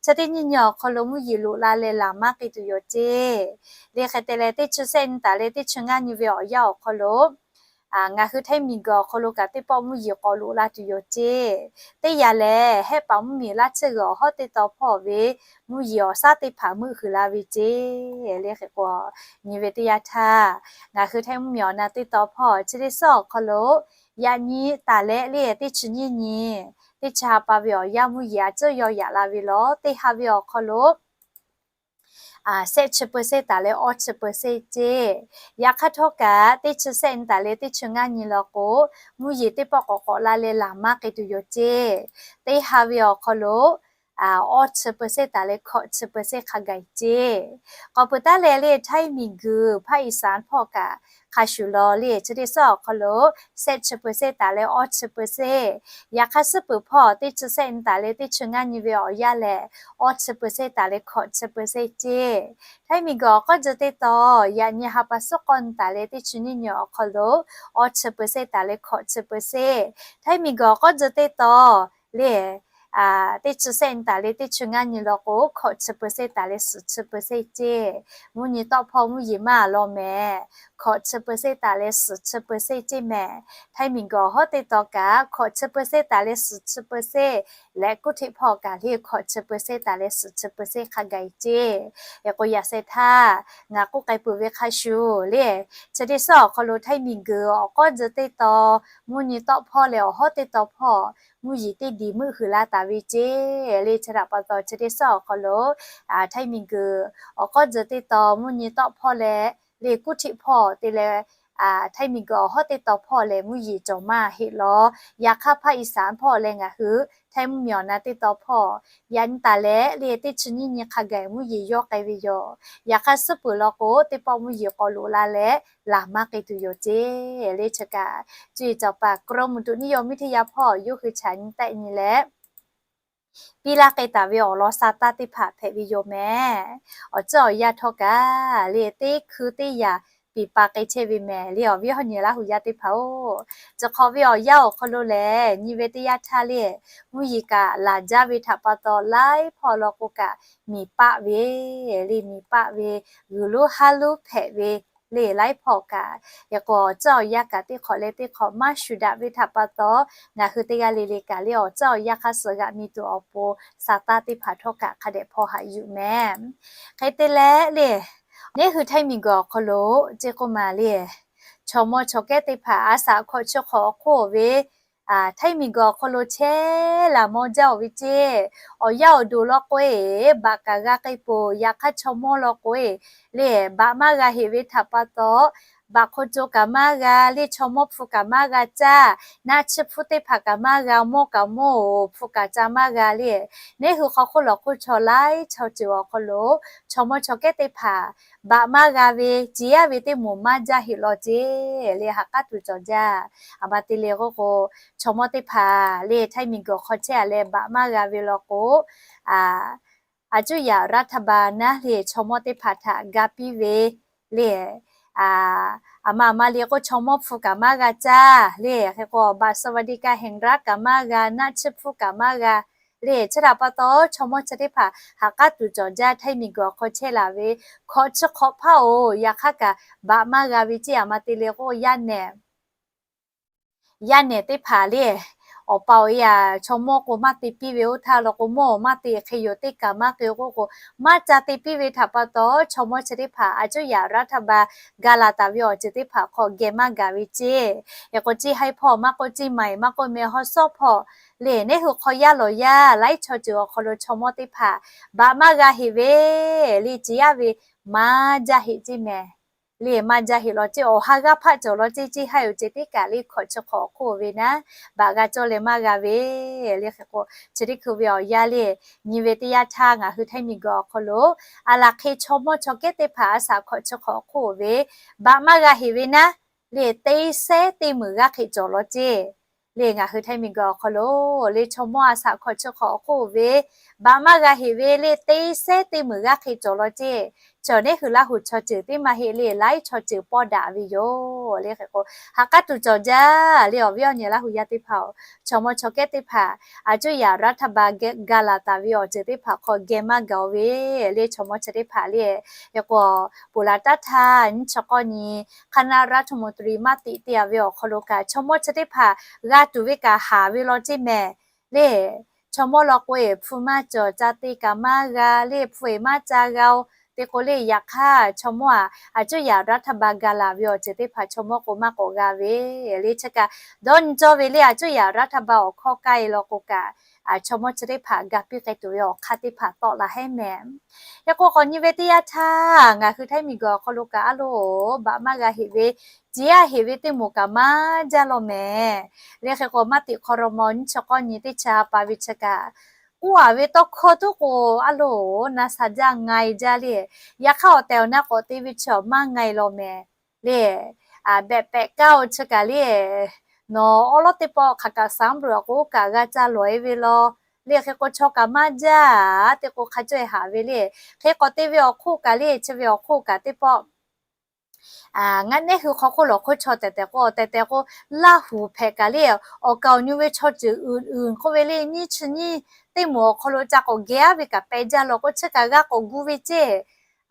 chi teˇ nyiˇ nyi awˬ hk'aw lo mvuhˇ yeˬ loꞈ la leh laˬ maˇ k'ai tuˬ yoˬ ceˇ. Le hk'e te leh teˇ chi sehˆ nyi taˍ leh teˇ chi ngaˇ nyi ve awˬ yanˇ awˬ hk'aw lo ngaˬ hui htaiˇ miˬ guiˬ awˬ hk'aw lo kaꞈ teˇ pawˆ mvuhˇ yeˬ k'awꞈ loꞈ la tuˬ yoˬ ceˇ. Teˇ yanˇ lehˬ, hehˆ paˍ mvuhˇmiˬ laˇ tsuhˇ g'uiˬ awˬ hawˉ teˇ taw hpawˇ ve mvuhˇ yeˬ awˬ shaˉ teˇ hpaˍ meuˆ huiˍ la ve ceˇ. Le hk'e k'o, nyi ve teˇ yanˇ htaˇ, ngaˬ hui htaiˇ mvuhˇmiˬ awˬ na teˇ taw hpawˇ chi teˇ suhˉ awˬ hk'aw lo yaꞈ nyi taˍ leh le teˇ chi nyiˇ nyi, teˇ chi ha pa ve awˬ yanˇ mvuhˇ yeˬ a ceuˇ yaw yaꞈ la ve law, teˇ ha ve awˬ hk'aw lo shehˆ chi เปอร์เซ็นต์ taˍ leh awˇ chi เปอร์เซ็นต์ ceˇ. Yaꞈ hk'aˇ htawˇ kaꞈ teˇ chi sehˆ nyi taˍ leh teˇ chi ngaˇ nyi law k'o, mvuhˇ yeˬ teˇ pawˆ k'awꞈ k'awꞈ la leh laˬ maˇ k'ai tuˬ yoˬ ceˇ. Teˇ ha ve awˬ hk'aw lo awˇ chi เปอร์เซ็นต์ taˍ leh hkawꞈ chi เปอร์เซ็นต์ hk'a gaˬ ceˇ. K'awꞈ peuˬ taˉ leh le htaiˇ miˬ guiˬ ภาคอีสาน hpawˇ kaꞈ hk'a shuˍ law le chi teˇ suhˉ awˬ hk'aw lo shehˆ chi เปอร์เซ็นต์ taˍ leh awˇ chi เปอร์เซ็นต์, yaꞈ hk'aˇ suhˉ peuˬ hpawˇ teˇ chi sehˆ nyi taˍ leh teˇ chi ngaˇ nyi ve awˬ yanˇ lehˬ, awˇ chi เปอร์เซ็นต์ taˍ leh hkawꞈ chi เปอร์เซ็นต์ ceˇ. Htaiˇ miˬ guiˬ awˬ k'awˉ tcuh teˇ taw yaꞈ nyi ha pa suhˉ k'awˇ nyi taˍ leh teˇ chi nyiˇ nyi awˬ hk'aw lo awˇ chi เปอร์เซ็นต์ taˍ leh hkawꞈ chi เปอร์เซ็นต์. Htaiˇ miˬ guiˬ awˬ k'awˉ tcuh teˇ taw le teˇ chi sehˆ nyi taˍ leh teˇ chi ngaˇ nyi law k'o, hkawꞈ chi เปอร์เซ็นต์ taˍ leh suhˍ chi เปอร์เซ็นต์ ceˇ. Mvuhˇ nyi tawˆ hpawˇ mvuhˇ yeˬ maˇ law mehˍ. Hkawꞈ chi เปอร์เซ็นต์ taˍ leh suhˍ chi เปอร์เซ็นต์ ceˇ mehˍ. Htaiˇ miˬ guiˬ awˬ hawˉ teˇ taw kaꞈ hkawꞈ chi เปอร์เซ็นต์ taˍ leh suhˍ chi เปอร์เซ็นต์ leh kuˇ hteꞈ hpawˇ kaꞈ le hkawꞈ chi เปอร์เซ็นต์ taˍ leh suhˍ chi เปอร์เซ็นต์ hk'a gaˬ ceˇ. Hk'e k'o, yaꞈ sheh htaˇ ngaˬ k'oˆ k'ai peuˬ ve hk'a shuˍ le, chi teˇ suhˉ awˬ hk'aw lo htaiˇ miˬ guiˬ awˬ k'awˉ tcuh teˇ taw mvuhˇ nyi tawˆ hpawˇ leh awˬ hawˉ teˇ taw hpawˇ mvuhˇ yeˬ teˇ diˬ meuˆ huiˍ la taˍ ve ceˇ. Le chi htaꞈ pa taw chi teˇ suhˉ awˬ hk'aw lo htaiˇ miˬ guiˬ awˬ k'awˉ tcuh teˇ taw mvuhˇ nyi tawˆ hpawˇ leh le kuˇ hteꞈ hpawˇ te leh htaiˇ miˬ guiˬ awˬ hawˉ teˇ taw hpawˇ lehˬ mvuhˇ yeˬ cawˬ maˇ heˆ law. Yaꞈ hk'aˇ ภาคอีสาน hpawˇ leh ngaˬ hui htaiˇ mvuhˇmiˬ awˬ na teˇ taw hpawˇ yaꞈ nyi taˍ leh le teˇ chi nyiˇ nyi hk'a gaˬ mvuhˇ yeˬ yawˇ k'ai ve yoˬ. Yaꞈ hk'aˇ suhˉ peuˬ law k'o, teˇ pawˆ mvuhˇ yeˬ k'awꞈ loꞈ la leh laˬ maˇ k'ai tuˬ yoˬ ceˇ. Le chi kaꞈ cuˇ yiˍ cawˬ paˍ กรมอุตุนิยมวิทยา hpawˇ yawˇ hui chaꞈ nyi tehˆ nyi leh piˇ laˇ k'ai taˍ ve awˬ lawn sa taˇ teˇ hpaˍ hpehꞈ ve yoˬ mehˍ. Awˬ ceuˬ awˬ yanˇ htawˇ kaꞈ le teˇ hkui teˇ yanˇ piˍ pa k'ai chehˇ ve mehˍ le, awˬ viˉ awˬ nyi Laˇ hu yaˇ teˇ hpaˍ-oˬ. Chi hk'awꞈ ve awˬ yanˇ awˬ hk'aw lo lehˬ, nyi ve teˇ yanˇ htaˇ le mvuhˇ yeˬ kaꞈ laˬ jaˇ ve htaꞈ pa taw, laiˉ hpawˇ law k'o kaꞈ miˬ paˆ ve le, miˬ paˆ ve, g'uiˬ lonˉ haˉ lonˉ hpehꞈ ve le, laiˉ hpawˇ kaꞈ. Hk'e k'o, awˬ ceuˬ awˬ yanˇ kaꞈ teˇ hk'awꞈ leh teˇ hk'awꞈ maˇ shuˍ daꞈ ve htaꞈ pa taw, ngaˬ hui teˇ g'aˇ le le kaꞈ le awˬ ceuˬ awˬ yanˇ hk'a suhˍ g'aꞈ mi tuˬ awˬ pon sa taˇ teˇ hpaˍ htawˇ kaꞈ hk'a dehꞈ hpaw haꞈ yuˬ mehˍ. Hk'e te leh le, neˉ hui htaiˇ miˬ guiˬ awˬ hk'aw lo ceˇ k'oˆ maˬ le, chaw mawˇ chaw kehˉ teˇ hpaˍ a shaꞈ hkawꞈ chi hk'awꞈ awˬ hk'oˆ ve htaiˇ miˬ guiˬ awˬ hk'aw lo chehˇ laˬ mawˇ jaˇ-oˬ ve ceˇ. Awˬ yaˇ awˬ duˬ law k'o-e, baꞈ kaꞈ g'a k'ai peuˬ. Yaꞈ hk'aˇ chaw mawˇ law k'o-e, le baꞈ maˇ g'a heꞈ ve htaꞈ pa taw, baꞈ hk'o co kaꞈ maˇ g'a le, chaw mawˇ hpu kaꞈ maˇ g'a caˇ, naˆ chiˇ hpu teˇ hpaˍ kaꞈ maˇ g'a, mawˇ kaꞈ mawˇ-oˬ, hpu kaꞈ ca maˇ g'a le. Neˇ hui hk'aw hk'oˆ lawˬ hk'oˆ chaw laiˉ chaw ceuˬ awˬ hk'aw lo chaw mawˇ chaw kehˉ teˇ hpaˍ baꞈ maˇ g'a ve, ciˍ yaˇ ve teˇ moˍ maˇ jaˇ heꞈ law ceˇ le, ha k'aˉ tuˬ cawˬ jaˇ. A ma te le k'oˆ k'o, chaw mawˇ teˇ hpaˍ le htaiˇ miˬguiˬ awˬ hk'aw chehˇ a leh baꞈ maˇ g'a ve law k'o, a cuˇ yaꞈ รัฐบาล naˉ le chaw mawˇ teˇ hpaˍ htaꞈ ga piˇ ve le, a ma a ma le k'o, chaw mawˇ hpu kaꞈ maˇ g'a caˇ le, hk'e k'o บัตรสวัสดิการแห่งรัฐ kaꞈ maˇ g'a, naˆ chiˇ hpu kaꞈ maˇ g'a le. Chi htaꞈ pa taw, chaw mawˇ chi teˇ hpaˍ ha k'aˉ tuˬ cawˬ jaˇ. Htaiˇ miˬguiˬ awˬ hk'aw chehˇ laˬ ve hkawꞈ chi hk'awꞈ hpaˇ-oˬ, yaꞈ hk'aˇ kaꞈ baꞈ maˇ g'a ve ceˇ. A ma te le k'o, yaˇ nehˬ yaˇ nehˬ teˇ hpaˍ le, awˬ pa awˬ e a chaw mawˇ k'o maˇ te piˇ ve, oˇ htaˇ law k'o mawˇ maˇ te hk'e yoˬ, teˇ kaꞈ maˇ hk'e k'oˆ k'o, maˇ ca te piˇ ve htaꞈ pa taw, chaw mawˇ chi teˇ hpaˍ a cuˇ yaꞈ รัฐบาล ga laˬ taˍ ve awˬ ceuˬ teˇ hpaˍ hk'aw geh maˇ gaˬ ve ceˇ. Hk'e k'o, ceˇ haiˇ hpawˇ maˇ k'oˆ, ceˇ maiˍ maˇ k'oˆ, meh hawˉ sawˉ hpawˇ le, neˇ hui hk'aw yaˇ lawˬ yaˇ laiˉ chaw ceuˬ awˬ hk'aw lo chaw mawˇ teˇ hpaˍ baꞈ maˇ g'a heꞈ ve le, ciˍ yaˇ ve maˇ jaˇ heꞈ ceˇ mehˍ le, maˇ jaˇ heꞈ law ceˇ. Awˬ ha g'aˇ hpaˆ cawˬ law ceˇ, ceˇ haiˇ awˬ ceuˬ teˇ kaꞈ le hkawꞈ chi hk'awꞈ awˬ hk'oˆ ve naˉ, baꞈ g'a cawˇ leh maˇ g'a ve le. Hk'e k'o, chi teˇ hkui ve awˬ yanˇ le, nyi ve teˇ yanˇ htaˇ ngaˬ hui htaiˇ miˬguiˬ awˬ hk'aw lo a laˬ hk'e chaw mawˇ chaw kehˉ teˇ hpaˍ a shaꞈ hkawꞈ chi hk'awꞈ awˬ hk'oˆ ve baꞈ maˇ g'a heꞈ ve naˉ le, teˇ sehˉ teˇ meunˍ g'aˇ hk'e cawˬ law ceˇ le. Ngaˬ hui htaiˇ miˬguiˬ awˬ hk'aw lo le chaw mawˇ a shaꞈ hkawꞈ chi hk'awꞈ awˬ hk'oˆ ve baꞈ maˇ g'a heꞈ ve le, teˇ sehˉ teˇ meunˍ g'aˇ hk'e cawˬ law ceˇ. Chaw neˇ hui Laˇ huˍ chaw ceuˬ teˇ maˇ heˆ le, laiˉ chaw ceuˬ pawˇ daꞈ ve yoˬ le. Hk'e k'o, ha k'aˉ tuˬ cawˬ jaˇ le, awˬ viˉ awˬ nyi Laˇ huˍ yaˇ teˇ hpaˍ-oˬ, chaw mawˇ chaw kehˉ teˇ hpaˍ a cuˇ yaꞈ รัฐบาล ga laˬ taˍ ve awˬ ceuˬ teˇ hpaˍ hk'aw geh maˇ gaˬ-oˬ ve le. Chaw mawˇ chi teˇ hpaˍ le, hk'e k'o, ponˬ laˬ taˉ htaˇ nyiˇ chi k'awˇ nyi hk'aˇ naˆ รัฐมนตรี maˇ tiꞈ te a ve awˬ hk'aw lo kaꞈ, chaw mawˇ chi teˇ hpaˍ g'a tuˬ ve kaꞈ haˍ ve law ceˇ mehˍ le. Chaw mawˇ law k'o e, hpu maˇ cawˬ, ca te kaꞈ maˇ g'a le, hpu e maˇ ca g'a-oˬ. Te k'o le, yaꞈ hk'aˇ chaw mawˇ a, a cuˇ yaꞈ รัฐบาล ga laˬ ve awˬ ceuˬ teˇ hpaˍ chaw mawˇ k'o maˇ k'awꞈ g'a ve le. Chi kaꞈ dawˇ nyi cawˇ ve le, a cuˇ yaꞈ รัฐบาล awˬ hkawˇ kaˇ e law k'o kaꞈ, chaw mawˇ chi teˇ hpaˍ ga piˇ k'ai tuˬ ve awˬ hk'aˇ teˇ hpaˍ tawˆ la heˉ mehˍ. Hk'e k'o, k'awꞈ nyi ve teˇ yanˇ htaˇ ngaˬ hui htaiˇ miˬguiˬ awˬ hk'aw lo kaꞈ a loˬ, baꞈ maˇ g'a heꞈ ve, ciˍ yaˇ heꞈ ve teˇ moˍ kaꞈ maˇ jaˇ law mehˍ le. Hk'e k'o, maˇ tiꞈ hk'aw raw maw nyiˇ chi k'awˇ nyi teˇ chi ha pa ve chi kaꞈ, k'oˆ a ve tawˇ hkawˇ tuˉ k'o, a loˬ, na sha jaˇ nga e jaˇ le. Yaꞈ hk'aˇ awˬ tehˬ awˬ na k'awꞈ te ve chi awˬ maˇ nga e law mehˍ le. Behꞈ pehꞈ kaˇ-oˬ chi kaꞈ le, nawˬ awˉ lawˉ teˇ pawˆ hk'aˬ kaꞈ saˉ beuꞈ k'o kaꞈ g'a ca lawˬ e ve law le. Hk'e k'o, chaw kaꞈ maˇ jaˇ, te k'o hk'a cawˇ e haꞈ ve le. Hk'e k'awꞈ te ve awˬ hk'oˆ kaꞈ le, chi ve awˬ hk'oˆ kaꞈ teˇ pawˆ ngaˆ neˉ hui hk'aw hk'oˆ lawˬ hk'oˆ chaw tehˬ tehˬ k'o, tehˬ tehˬ k'o, Laˇ huˍ hpehꞈ kaꞈ le, awˬ kaˍ awˬ nyu ve chaw ceuˬ uiˍ uiˍ k'oˆ ve le, nyiˇ chi nyiˇ teˇ moˍ awˬ hk'aw lo ca k'awꞈ geh aˉ ve kaꞈ peh jaˇ law k'o, chi kaꞈ g'a k'awꞈ gu ve ceˇ.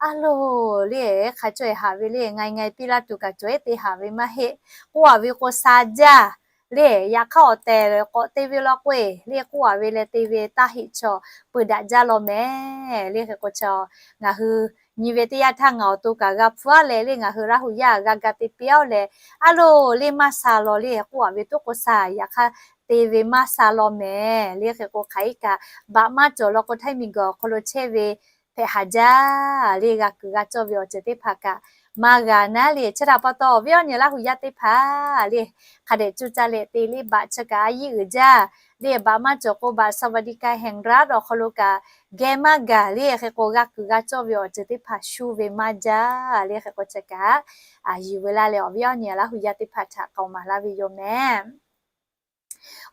A loˬ le, hk'a cawˇ e haꞈ ve le, nga e nga e piˇ laˇ tuˬ kaꞈ cawˬ ehˉ te haꞈ ve maˇ heˆ. K'oˆ a ve k'o sha jaˇ le. Yaꞈ hk'aˇ awˬ tehˬ k'awꞈ te ve law k'o e le, k'oˆ a ve leh te ve taˇ heˆ chaw peuˬ daꞈ jaˇ law mehˍ le. Hk'e k'o, chaw ngaˬ hui nyi ve teˇ yanˇ htaˇ ngaˬ awˬ to kaꞈ g'a hpu aˉ leh le, ngaˬ hui Laˇ huˍ yaˇ g'a ga te piˇ aˉ leh, a loˬ le, maˇ sha law le, k'oˆ a ve tuˉ k'o sha, yaꞈ hk'aˇ te ve maˇ sha law mehˍ le. Hk'e k'o, hk'aˬ iˉ kaꞈ baꞈ maˇ cawˬ law k'o, htaiˇ miˬguiˬ awˬ hk'aw lo chehˇ ve hpehꞈ haˍ jaˇ le, g'a kuiˬ g'a cawˇ ve awˬ ceuˬ teˇ hpaˍ kaꞈ maˇ g'a naˉ le. Chi htaꞈ pa taw, awˬ viˉ awˬ nyi Laˇ huˍ yaˇ teˇ hpaˍ le, hk'a dehꞈ cuˇ caˇ leh te le, baꞈ chi kaꞈ a yiˇ uiˍ jaˇ le. Baꞈ maˇ cawˬ k'o, บัตรสวัสดิการแห่งรัฐ awˬ hk'aw lo kaꞈ geh maˇ gaˬ le. Hk'e k'o, g'a kuiˬ g'a cawˇ ve awˬ ceuˬ teˇ hpaˍ shuˇ ve maˇ jaˇ le. Hk'e k'o, chi kaꞈ yuˬ veu laˇ leh, awˬ viˉ awˬ nyi Laˇ huˍ yaˇ teˇ hpaˍ htaꞈ k'aoˍ maˍ laˇ ve yoˬ mehˍ.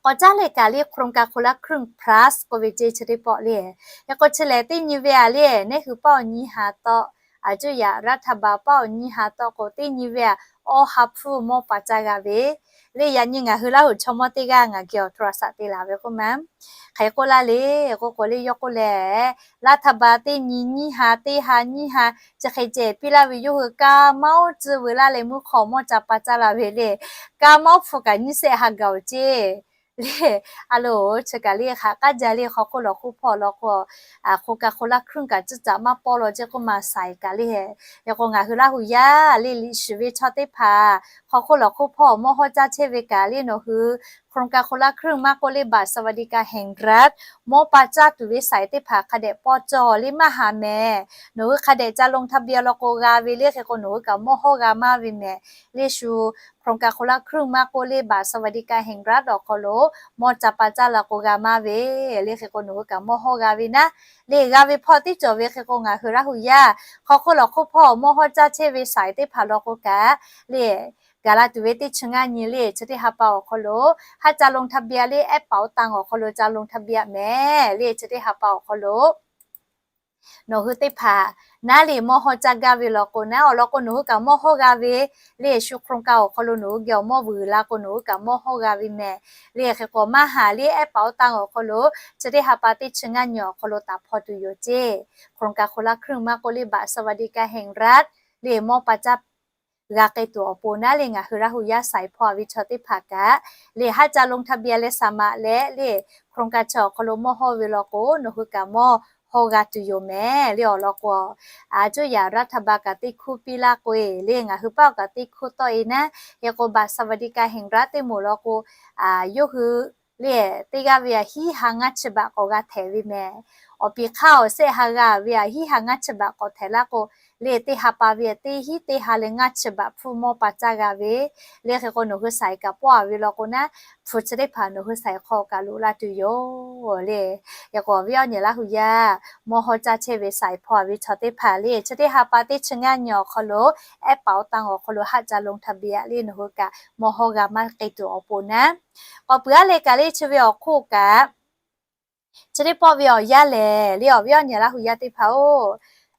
K'awꞈ caˉ leh kaꞈ le, โครงการคนละครึ่ง plus k'oˆ ve ceˇ chi teˇ pawˆ le. Hk'e k'o, chi lehˬ teˇ nyi ve a le, neˉ hui paˆ awˬ nyi ha tawˆ, a cuˇ yaꞈ รัฐบาล paˆ awˬ nyi ha tawˆ k'o, teˇ nyi ve a, awˬ ha hpfuhˇ mawˇ pa caˇ g'a ve le. Yaꞈ nyi ngaˬ hui Laˇ huˍ chaw mawˇ teˇ g'aˇ ngaˬ geh awˬ hto a shaꞈ te laˬ ve k'oˆ ma. Hk'e k'oˆ laˇ le, k'oˆ k'o le, yawˇ k'oˆ leh, รัฐบาล teˇ nyi nyiˇ ha, teˇ ha nyiˇ ha, chi hk'e ceh piˇ laˇ ve yawˇ hui kaˇ mawˇ tcuh veu laˇ leh, mvuhˇ hk'aw mawˇ ca pa caˇ la ve le. Kaˇ mawˇ hpu kaꞈ nyiˇ sehˆ ha gaˬ-oˬ ceˇ le. A loˬ, chi kaꞈ le, haꞈ k'aˉ jaˇ le, hk'aw hk'oˆ lawˬ hk'oˆ hpawˇ law k'o, โครงการคนละครึ่ง kaꞈ cuˇ caꞈ maˇ pawˆ law ceˇ k'oˆ ma shaiˍ kaꞈ le. Hk'e k'o, ngaˬ hui Laˇ huˍ yaˇ le, liꞈ shiˍ ve chaw teˇ hpaˍ hk'aw hk'oˆ lawˬ hk'oˆ hpawˇ mawˇ hawˇ caˇ chehˇ ve kaꞈ le, nawˬ hui โครงการคนละครึ่ง maˇ k'oˆ le บัตรสวัสดิการแห่งรัฐ mawˇ pa caˇ tuˬ ve สาย teˇ hpaˍ hk'a dehꞈ paw cawˬ le maˇ haˍ mehˍ. Nawˬ hui hk'a dehꞈ ca ลงทะเบียน law k'o g'a ve le, hk'e k'o nawˬ hui kaꞈ mawˇ hawˇ g'a maˇ ve mehˍ. Le shu โครงการคนละครึ่ง maˇ k'oˆ le บัตรสวัสดิการแห่งรัฐ awˬ hk'aw lo mawˇ ca pa caˇ la k'o g'a maˇ ve le, hk'e k'o nawˬ hui kaꞈ mawˇ hawˇ g'a ve naˉ. Le g'a ve hpawˇ teˇ cawˬ ve hk'e k'o ngaˬ hui Laˇ hu yaˇ hk'aw hk'oˆ lawˬ hk'oˆ hpawˇ mawˇ hawˇ caˇ chehˇ ve สาย teˇ hpaˍ law k'o kaꞈ le, gaˬ la tuˬ ve teˇ chi ngaˇ nyi le chi teˇ ha pa awˬ hk'aw lo haˆ ca ลงทะเบียน le แอปเป๋าตัง awˬ hk'aw lo ca ลงทะเบียน mehˍ le chi teˇ ha pa awˬ hk'aw lo nawˬ hui teˇ hpaˍ naˉ le mawˇ hawˇ caˇ gaˇ ve law k'o naˉ, awˬ lawn k'o nawˬ hui kaꞈ mawˇ hawˇ g'a ve le shu โครงการ awˬ hk'aw lo nawˬ hui geh awˬ mawˇ vuiˬ la k'o nawˬ hui kaꞈ mawˇ hawˇ g'a ve mehˍ. Le hk'e k'o maˇ haˍ le แอปเป๋าตัง awˬ hk'aw lo chi teˇ ha pa teˇ chi ngaˇ nyi awˬ hk'aw lo taˍ hpaw tuˬ yoˬ ceˇ. โครงการคนละครึ่ง maˇ k'oˆ le บัตรสวัสดิการแห่งรัฐ le mawˇ pa caˇ g'a k'ai tuˬ awˬ pon naˉ le ngaˬ hui Laˇ hu yaˇ สาย hpawˇ a ve chaw teˇ hpaˍ kaꞈ le haˆ ca ลงทะเบียน leh สมัคร leh le โครงการ chi awˬ hk'aw lo mawˇ hawˇ ve law k'o nawˬ hui kaꞈ mawˇ hawˇ g'a tuˬ yoˬ mehˍ le awˬ lawn k'o, a coˇ yaꞈ รัฐบาล kaꞈ teˇ hkuˇ piˇ laˇ k'oˆ e le ngaˬ hui paˇ awˬ kaꞈ teˇ hkuˇ tawˆ e naˉ. Hk'e k'o บัตรสวัสดิการแห่งรัฐ teˇ moˍ law k'o, a yawˇ hui le teˇ g'aˇ ve a hiˉ ha ngaˇ chi baꞈ k'awꞈ g'a htehꞈ ve mehˍ. Awˬ piˍ hk'aˇ awˬ sehˆ ha g'a ve a hiˉ ha ngaˇ chi baꞈ k'awꞈ htehꞈ laˇ k'o le teˇ ha pa ve a teˇ hiˉ teˇ ha leh ngaˇ chi baꞈ hpfuhˇ mawˇ pa caˇ g'a ve le hk'e k'o nawˬ hui สาย kaꞈ pawˆ a ve law k'o naˉ, hpu chi teˇ hpaˍ nawˬ hui สาย hk'aw kaꞈ loꞈ la tuˬ yoˬ le. Hk'e k'o awˬ viˉ awˬ nyi Laˇ hu yaˇ mawˇ hawˇ caˇ chehˇ ve สาย hpawˇ a ve chaw teˇ hpaˍ le chi teˇ ha pa teˇ chi ngaˇ nyi awˬ hk'aw lo แอปเป๋าตัง awˬ hk'aw lo haˆ ca ลงทะเบียน le nawˬ hui kaꞈ mawˇ hawˇ g'a maˇ k'ai tuˬ awˬ pon naˉ. K'awꞈ puiˉ a le kaꞈ le chi ve awˬ hk'oˆ kaꞈ chi teˇ pawˆ ve awˬ yanˇ lehˬ le awˬ viˉ awˬ nyi Laˇ hu yaˇ teˇ hpaˍ-oˬ,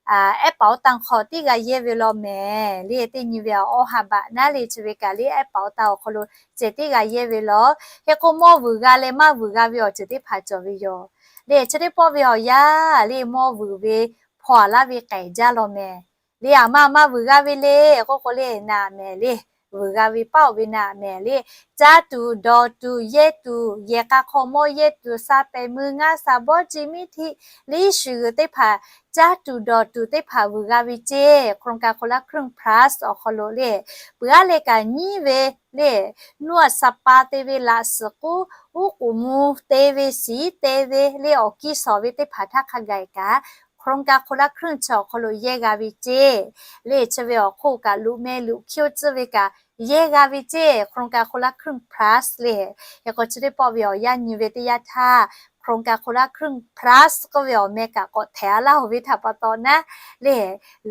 แอปเป๋าตัง hk'aw tiˉ g'a yehˇ ve law mehˍ le teˇ nyi ve awˬ ha baꞈ naˉ le chi ve kaꞈ le แอปเป๋าตัง awˬ hk'aw lo ceh tiˉ g'a yehˇ ve law. Hk'e k'o mawˇ vuiˬ g'a leh maˇ vuiˬ g'a ve awˬ ceuˬ teˇ hpaˍ cawˬ ve yoˬ. Le chi teˇ pawˆ ve awˬ yanˇ le mawˇ vuiˬ ve hpawˇ a laˇ ve k'ehˬ jaˇ law mehˍ. Le aˬ ma maˇ vuiˬ g'a ve le k'oˆ k'o le naˍ mehˍ le, vuiˬ g'a ve paˇ oˬ ve naˍ mehˍ le, caˇ tuˬ dawˬ tuˬ yehˇ tuˬ yehˬ k'a hk'aw mawˇ yehˇ tuˬ sa pehˍ mui ngaˇ sa bawˇ ci miˉ htiˆ liˇ shuˍ g'uiˬ teˇ hpaˍ caˇ tuˬ dawˬ tuˬ teˇ hpaˍ vuiˬ g'a ve ceˇ. โครงการคนละครึ่ง plus awˬ hk'aw lo le puiˉ a le kaꞈ nyiˉ ve le nuˇ a sa pa te ve laꞈ suhˍ k'uˉ uˉ k'oˍ mvuh te ve siˍ te ve le awˬ kiˇ shawˍ ve teˇ hpaˍ htaˇ hk'a gaˬ kaꞈ โครงการคนละครึ่ง chi awˬ hk'aw lo yehˇ g'a ve ceˇ. Le chi ve awˬ hk'oˆ kaꞈ luꞈ meh luꞈ hkiˇ oˇ tcuhˇ ve kaꞈ yehˇ g'a ve ceˇ. โครงการคนละครึ่ง plus le hk'e k'o chi teˇ pawˆ ve awˬ yanˇ nyi ve teˇ yanˇ htaˇ โครงการคนละครึ่ง plus k'oˆ ve awˬ meh kaꞈ k'awꞈ htehꞈ a laˇ oˬ ve htaꞈ pa taw naˉ le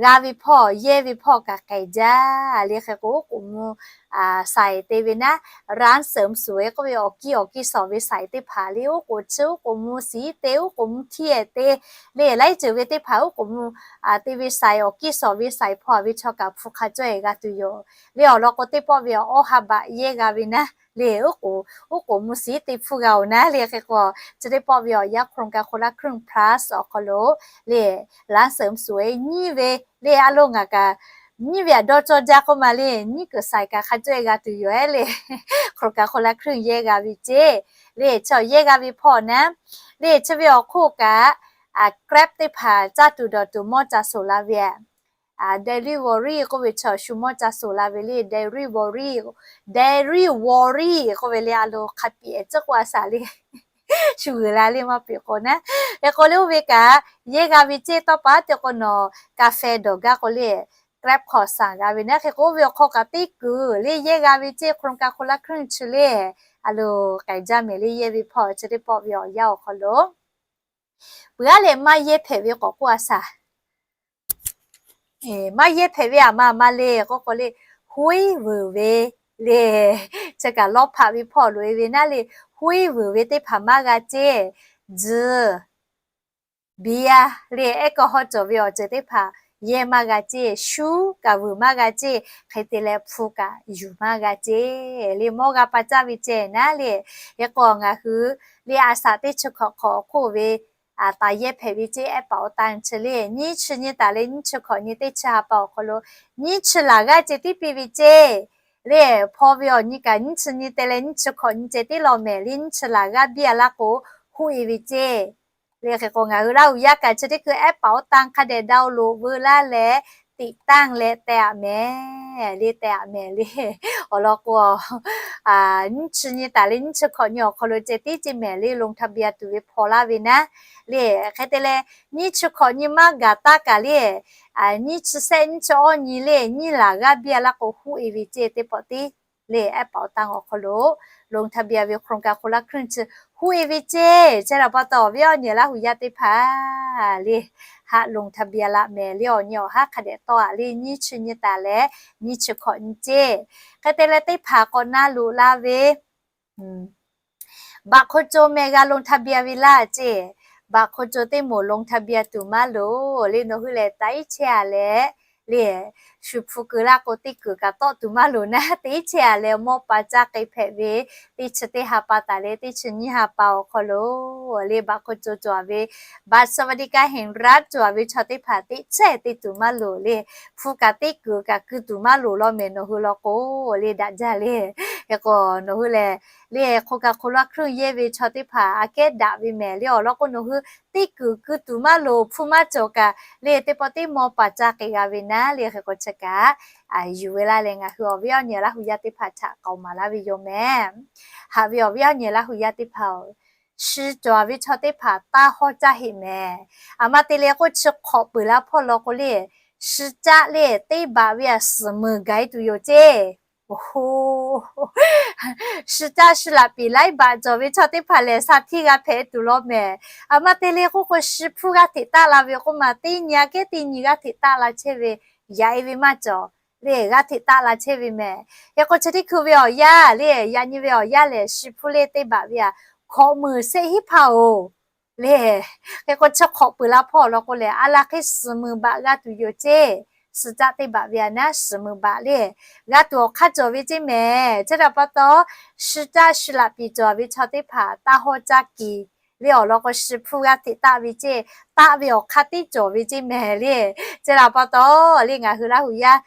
g'a ve hpawˇ yehˇ ve hpawˇ kaꞈ k'ehˬ jaˇ le hk'e k'o uˉ k'oˍ mvuh saiˍ te ve naˉ ร้านเสริมสวย k'oˆ ve awˬ kiˇ awˬ kiˇ shawˍ ve saiˍ teˇ hpaˍ le uˉ k'oˍ tcuhˇ uˉ k'oˍ mvuh siˍ te uˉ k'oˍ mvuh htiˇ ehˍ te le laiˉ ceuˬ ve teˇ hpaˍ uˉ k'oˍ mvuh te ve saiˍ awˬ kiˇ shawˍ ve saiˍ hpawˇ a ve chaw kaꞈ hpu hk'a cawˇ e g'a tuˬ yoˬ. Le awˬ lawn k'o teˇ pawˆ ve awˬ awˇ ha baꞈ yehˇ g'a ve naˉ le uˉ k'oˍ uˉ k'oˍ mvuh siˍ te hpfuhˇ g'a oˬ naˉ le hk'e k'o chi teˇ pawˆ ve awˬ yanˇ โครงการคนละครึ่ง plus awˬ hk'aw lo le ร้านเสริมสวย nyiˇ ve le a lo ngaˬ kaꞈ nyiˇ ve aꞈ dawˇ cawˇ jaˇ k'oˆ ma le nyiˉ kuiˬ saiˍ kaꞈ hk'a cawˇ e g'a tuˬ yoˬ ehˉ le โครงการคนละครึ่ง yehˇ g'a ve ceˇ. Le chi awˬ yehˇ g'a ve hpawˇ naˉ le chi ve awˬ hk'oˆ kaꞈ Grab teˇ hpaˍ caˇ tuˬ dawˬ tuˬ mawˇ ca shoˍ la ve delivery k'oˆ ve chi awˬ shu mawˇ ca shoˍ la ve le delivery delivery k'oˆ ve le a lo hk'a piˍ ehˍ tcuhˉ k'oˆ a shaˍ le shu g'uiˬ la le maˇ piˍ k'o naˉ. Hk'e k'o le oˇ ve kaꞈ yehˇ g'a ve ceˇ. Tawˇ pa te k'o nawˬ กาแฟ dawˬ gaˇ k'o le Grab hk'aw shaˍ g'a ve naˉ. Hk'e k'o oˇ ve awˬ hk'aw kaꞈ teˇ kuiˬ le yehˇ g'a ve ceˇ. โครงการคนละครึ่ง chi le a lo k'ehˬ jaˇ mehˍ le yehˇ ve hpawˇ chi teˇ pawˆ ve awˬ yanˇ awˬ hk'aw lo puiˉ a leh maˇ yehˇ hpehꞈ ve k'awꞈ k'oˆ a shaˍ. Maˇ yehˇ hpehꞈ ve aˬ ma aˬ ma le k'oˆ k'o le huˉ vuiˬ ve le chi kaꞈ lawˇ hpaꞈ ve hpawˇ loꞈ e ve naˉ le huˉ vuiˬ ve teˇ hpaˍ maˇ g'a ceˇ. Tzuhˬ biˇ a le ehˉ kawˇ hawˇ cawˬ ve awˬ ceuˬ teˇ hpaˍ yehˇ maˇ g'a ceˇ. Shuˉ kaꞈ vuiˬ maˇ g'a ceˇ. Hk'e te leh hpu kaꞈ yuˬ maˇ g'a ceˇ le mawˇ g'a pa caˇ ve ceˇ naˉ le. Hk'e k'o ngaˬ hui le a shaꞈ teˇ chi hkawꞈ hk'awꞈ awˬ hk'oˆ ve taˍ yehˇ hpehꞈ ve ceˇ ehˉ paˍ awˬ tanˇ chi le nyiˇ chi nyiˇ taˍ leh nyiˇ chi hkawꞈ nyi teˇ chi ha pa awˬ hk'aw lo nyiˇ chi laˬ g'aˇ ceh tiˉ piˇ ve ceˇ. Le hpaw ve awˬ nyi kaꞈ nyiˇ chi nyi te leh nyiˇ chi hkawꞈ nyi ceh tiˉ law mehˍ le nyiˇ chi laˬ g'aˇ biˇ a laˇ k'o huˉ e ve ceˇ. Le hk'e k'o ngaˬ hui Laˇ hu yaˇ kaꞈ chi teˇ hkui ehˉ paˍ awˬ tanˇ hk'a dehꞈ ดาวน์โหลด veu laˇ leh tiꞈ tanˇ leh teh aꞈ mehˍ. mehˍ le tehꞈ mehˍ le. Awˬ lawn k'o, nyiˇ chi nyi taˍ leh nyiˇ chi hkawꞈ nyi awˬ hk'aw lo ceh tiˉ ceˇ mehˍ le, ลงทะเบียน tuˬ ve hpaw laˇ ve naˉ le. Hk'e te leh, nyiˇ chi hkawꞈ nyi maˇ gaˬ taˇ kaꞈ le, nyiˇ chi sehˆ nyiˇ chi awˇ nyi le, nyiˇ laˬ g'aˇ biˇ a laˇ k'o huˆ e ve ceˇ teˇ pawˆ tiˉ le, แอปเป๋าตัง awˬ hk'aw lo ลงทะเบียน ve โครงการคนละครึ่ง chi huˆ e ve ceˇ. Chi htaꞈ pa taw awˬ viˉ awˬ nyi Laˇ huˍ yaˇ teˇ hpaˍ le, haꞈ ลงทะเบียน laꞈ mehˍ le. Awˬ nyi awˬ haˉ hk'a dehꞈ tawˆ a le, nyiˇ chi nyi taˍ leh nyiˇ chi hkawꞈ nyi ceˇ. Hk'e te leh teˇ hpaˍ k'awꞈ na loꞈ la ve, บัตรคนจน meh g'a ลงทะเบียน ve laˇ ceˇ. บัตรคนจน teˇ moˍ ลงทะเบียน tuˬ maˇ loˍ le. Nawˬ hui lehˬ, taꞈ iˉ chehˇ a leh le, shu hpu keu laˇ k'o teˇ kuiˬ kaꞈ tawˆ tuˬ maˇ loˍ naˉ, teˇ chehˇ a leh mawˇ pa caˇ k'e hpehꞈ ve, teˇ chi teˇ ha pa taˍ leh teˇ chi nyiˇ ha pa awˬ hk'aw lo le, บัตรคนจน cawˬ a ve, บัตรสวัสดิการแห่งรัฐ cawˬ a ve chaw teˇ hpaˍ teˇ chehˇ te tuˬ maˇ loˍ le. Hpu kaꞈ teˇ kuiˬ kaꞈ keu tuˬ maˇ loˍ law mehˍ nawˬ hui law k'o le, daꞈ jaˇ le. Hk'e k'o nawˬ hui lehˬ le, โครงการคนละครึ่ง yehˇ ve chaw teˇ hpaˍ aꞈ kehˉ daꞈ ve mehˍ le. Awˬ lawn k'o nawˬ hui teˇ kuiˬ keu tuˬ maˇ loˍ, hpu maˇ cawˬ kaꞈ le, teˇ pawˆ teˇ mawˇ pa caˇ k'e g'a ve naˉ le. Hk'e k'o chi kaꞈ yuˬ ve laˇ leh ngaˬ hui awˬ viˉ awˬ nyi Laˇ huˍ yaˇ teˇ hpaˍ htaꞈ k'aoˍ maˍ laˇ ve yoˬ mehˍ. Haꞈ ve awˬ viˉ awˬ nyi Laˇ huˍ yaˇ teˇ hpaˍ-oˬ, shi cawˬ ve chaw teˇ hpaˍ taˇ hawˉ caˇ heˆ mehˍ. Aˬ ma te leh k'o chi hk'awꞈ peuˬ la hpawˇ law k'o le, shi caˆ le teˇ baꞈ ve aꞈ suhˍ meuˍ gaˬ e tuˬ yoˬ ceˇ. Shi caˆ shi laꞈ piˍ laiˉ baꞈ cawˬ ve chaw teˇ hpaˍ lehˬ, sa htiˇ g'a hpehꞈ tuˬ law mehˍ. Aˬ ma te le k'oˆ k'o, shi hpfuhˇ g'aˇ hteꞈ taˆ la ve k'oˆ ma, teˇ nyi aꞈ kehˉ teˇ nyi g'aˇ hteꞈ taˆ la chehˇ ve, yaꞈ e ve maˇ cawˬ le, g'aˇ hteꞈ taˆ la chehˇ ve mehˍ. Hk'e k'o chi teˇ hkui ve awˬ yanˇ le, yaꞈ nyi ve awˬ yanˇ lehˬ, shi hpfuhˇ le teˇ baꞈ ve aꞈ hkawꞈ meuˍ shehˆ hinˉ hpaˇ-oˬ le. Hk'e k'o chi hk'awꞈ peuˬ la hpawˇ law k'o lehˬ, a la hk'e suhˍ meuˍ baꞈ g'a tuˬ yoˬ ceˇ. Shi caˆ teˇ baꞈ ve aꞈ naˉ suhˍ meuˍ baꞈ le, g'a tuˬ awˬ hk'aˇ cawˬ ve ceˇ mehˍ. Chi htaꞈ pa taw, shi caˆ shi laꞈ piˍ cawˬ ve chaw teˇ hpaˍ taˇ hawˉ caˇ kiˬ le. Awˬ lawn k'o, shi hpfuhˇ g'aˇ hteꞈ taˆ ve ceˇ, taˆ ve awˬ hk'aˇ teˇ cawˬ ve ceˇ mehˍ le. Chi htaꞈ pa taw le, ngaˬ hui Laˇ huˍ yaˇ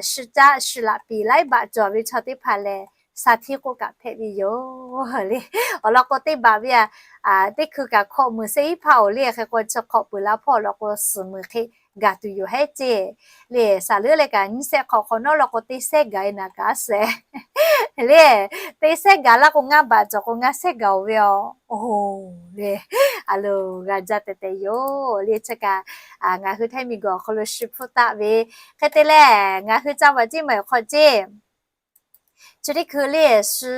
shi caˆ shi laꞈ piˍ laiˉ baꞈ cawˬ ve chaw teˇ hpaˍ lehˬ, sa htiˇ k'oˆ kaꞈ hpehꞈ ve yoˬ le. Awˬ lawn k'o teˇ baꞈ ve aꞈ teˇ hkui kaꞈ hkawꞈ meuˍ shehˆ hinˉ hpaˇ-oˬ le. Hk'e k'o chi hk'awꞈ peuˬ la hpawˇ law k'o, suhˍ meuˍ hk'e gaˬ tuˬ yoˬ heˉ ceˇ le. Saˍ leuˉ leh kaꞈ nyiˇ shehˆ hk'awꞈ hk'awꞈ nawˉ law k'o, teˇ shehˆ gaˬ e naˍ kaꞈ a shehˍ le. Teˇ shehˆ gaˬ laˇ k'o, ngaˇ baꞈ cawˬ k'o ngaˇ shehˆ gaˬ-oˬ ve aˬ. Oˬ le, a lo g'a jaˇ tehꞈ tehꞈ yoˬ le. Chi kaꞈ ngaˬ hui Htaiˇ miˬguiˬ awˬ hk'aw lo shi hpfuhˇ taˆ ve, hk'e te leh ngaˬ hui ca vaꞈ ceˇ maˬ awˬ hk'aw ceˇ. Chi teˇ hkui le, shi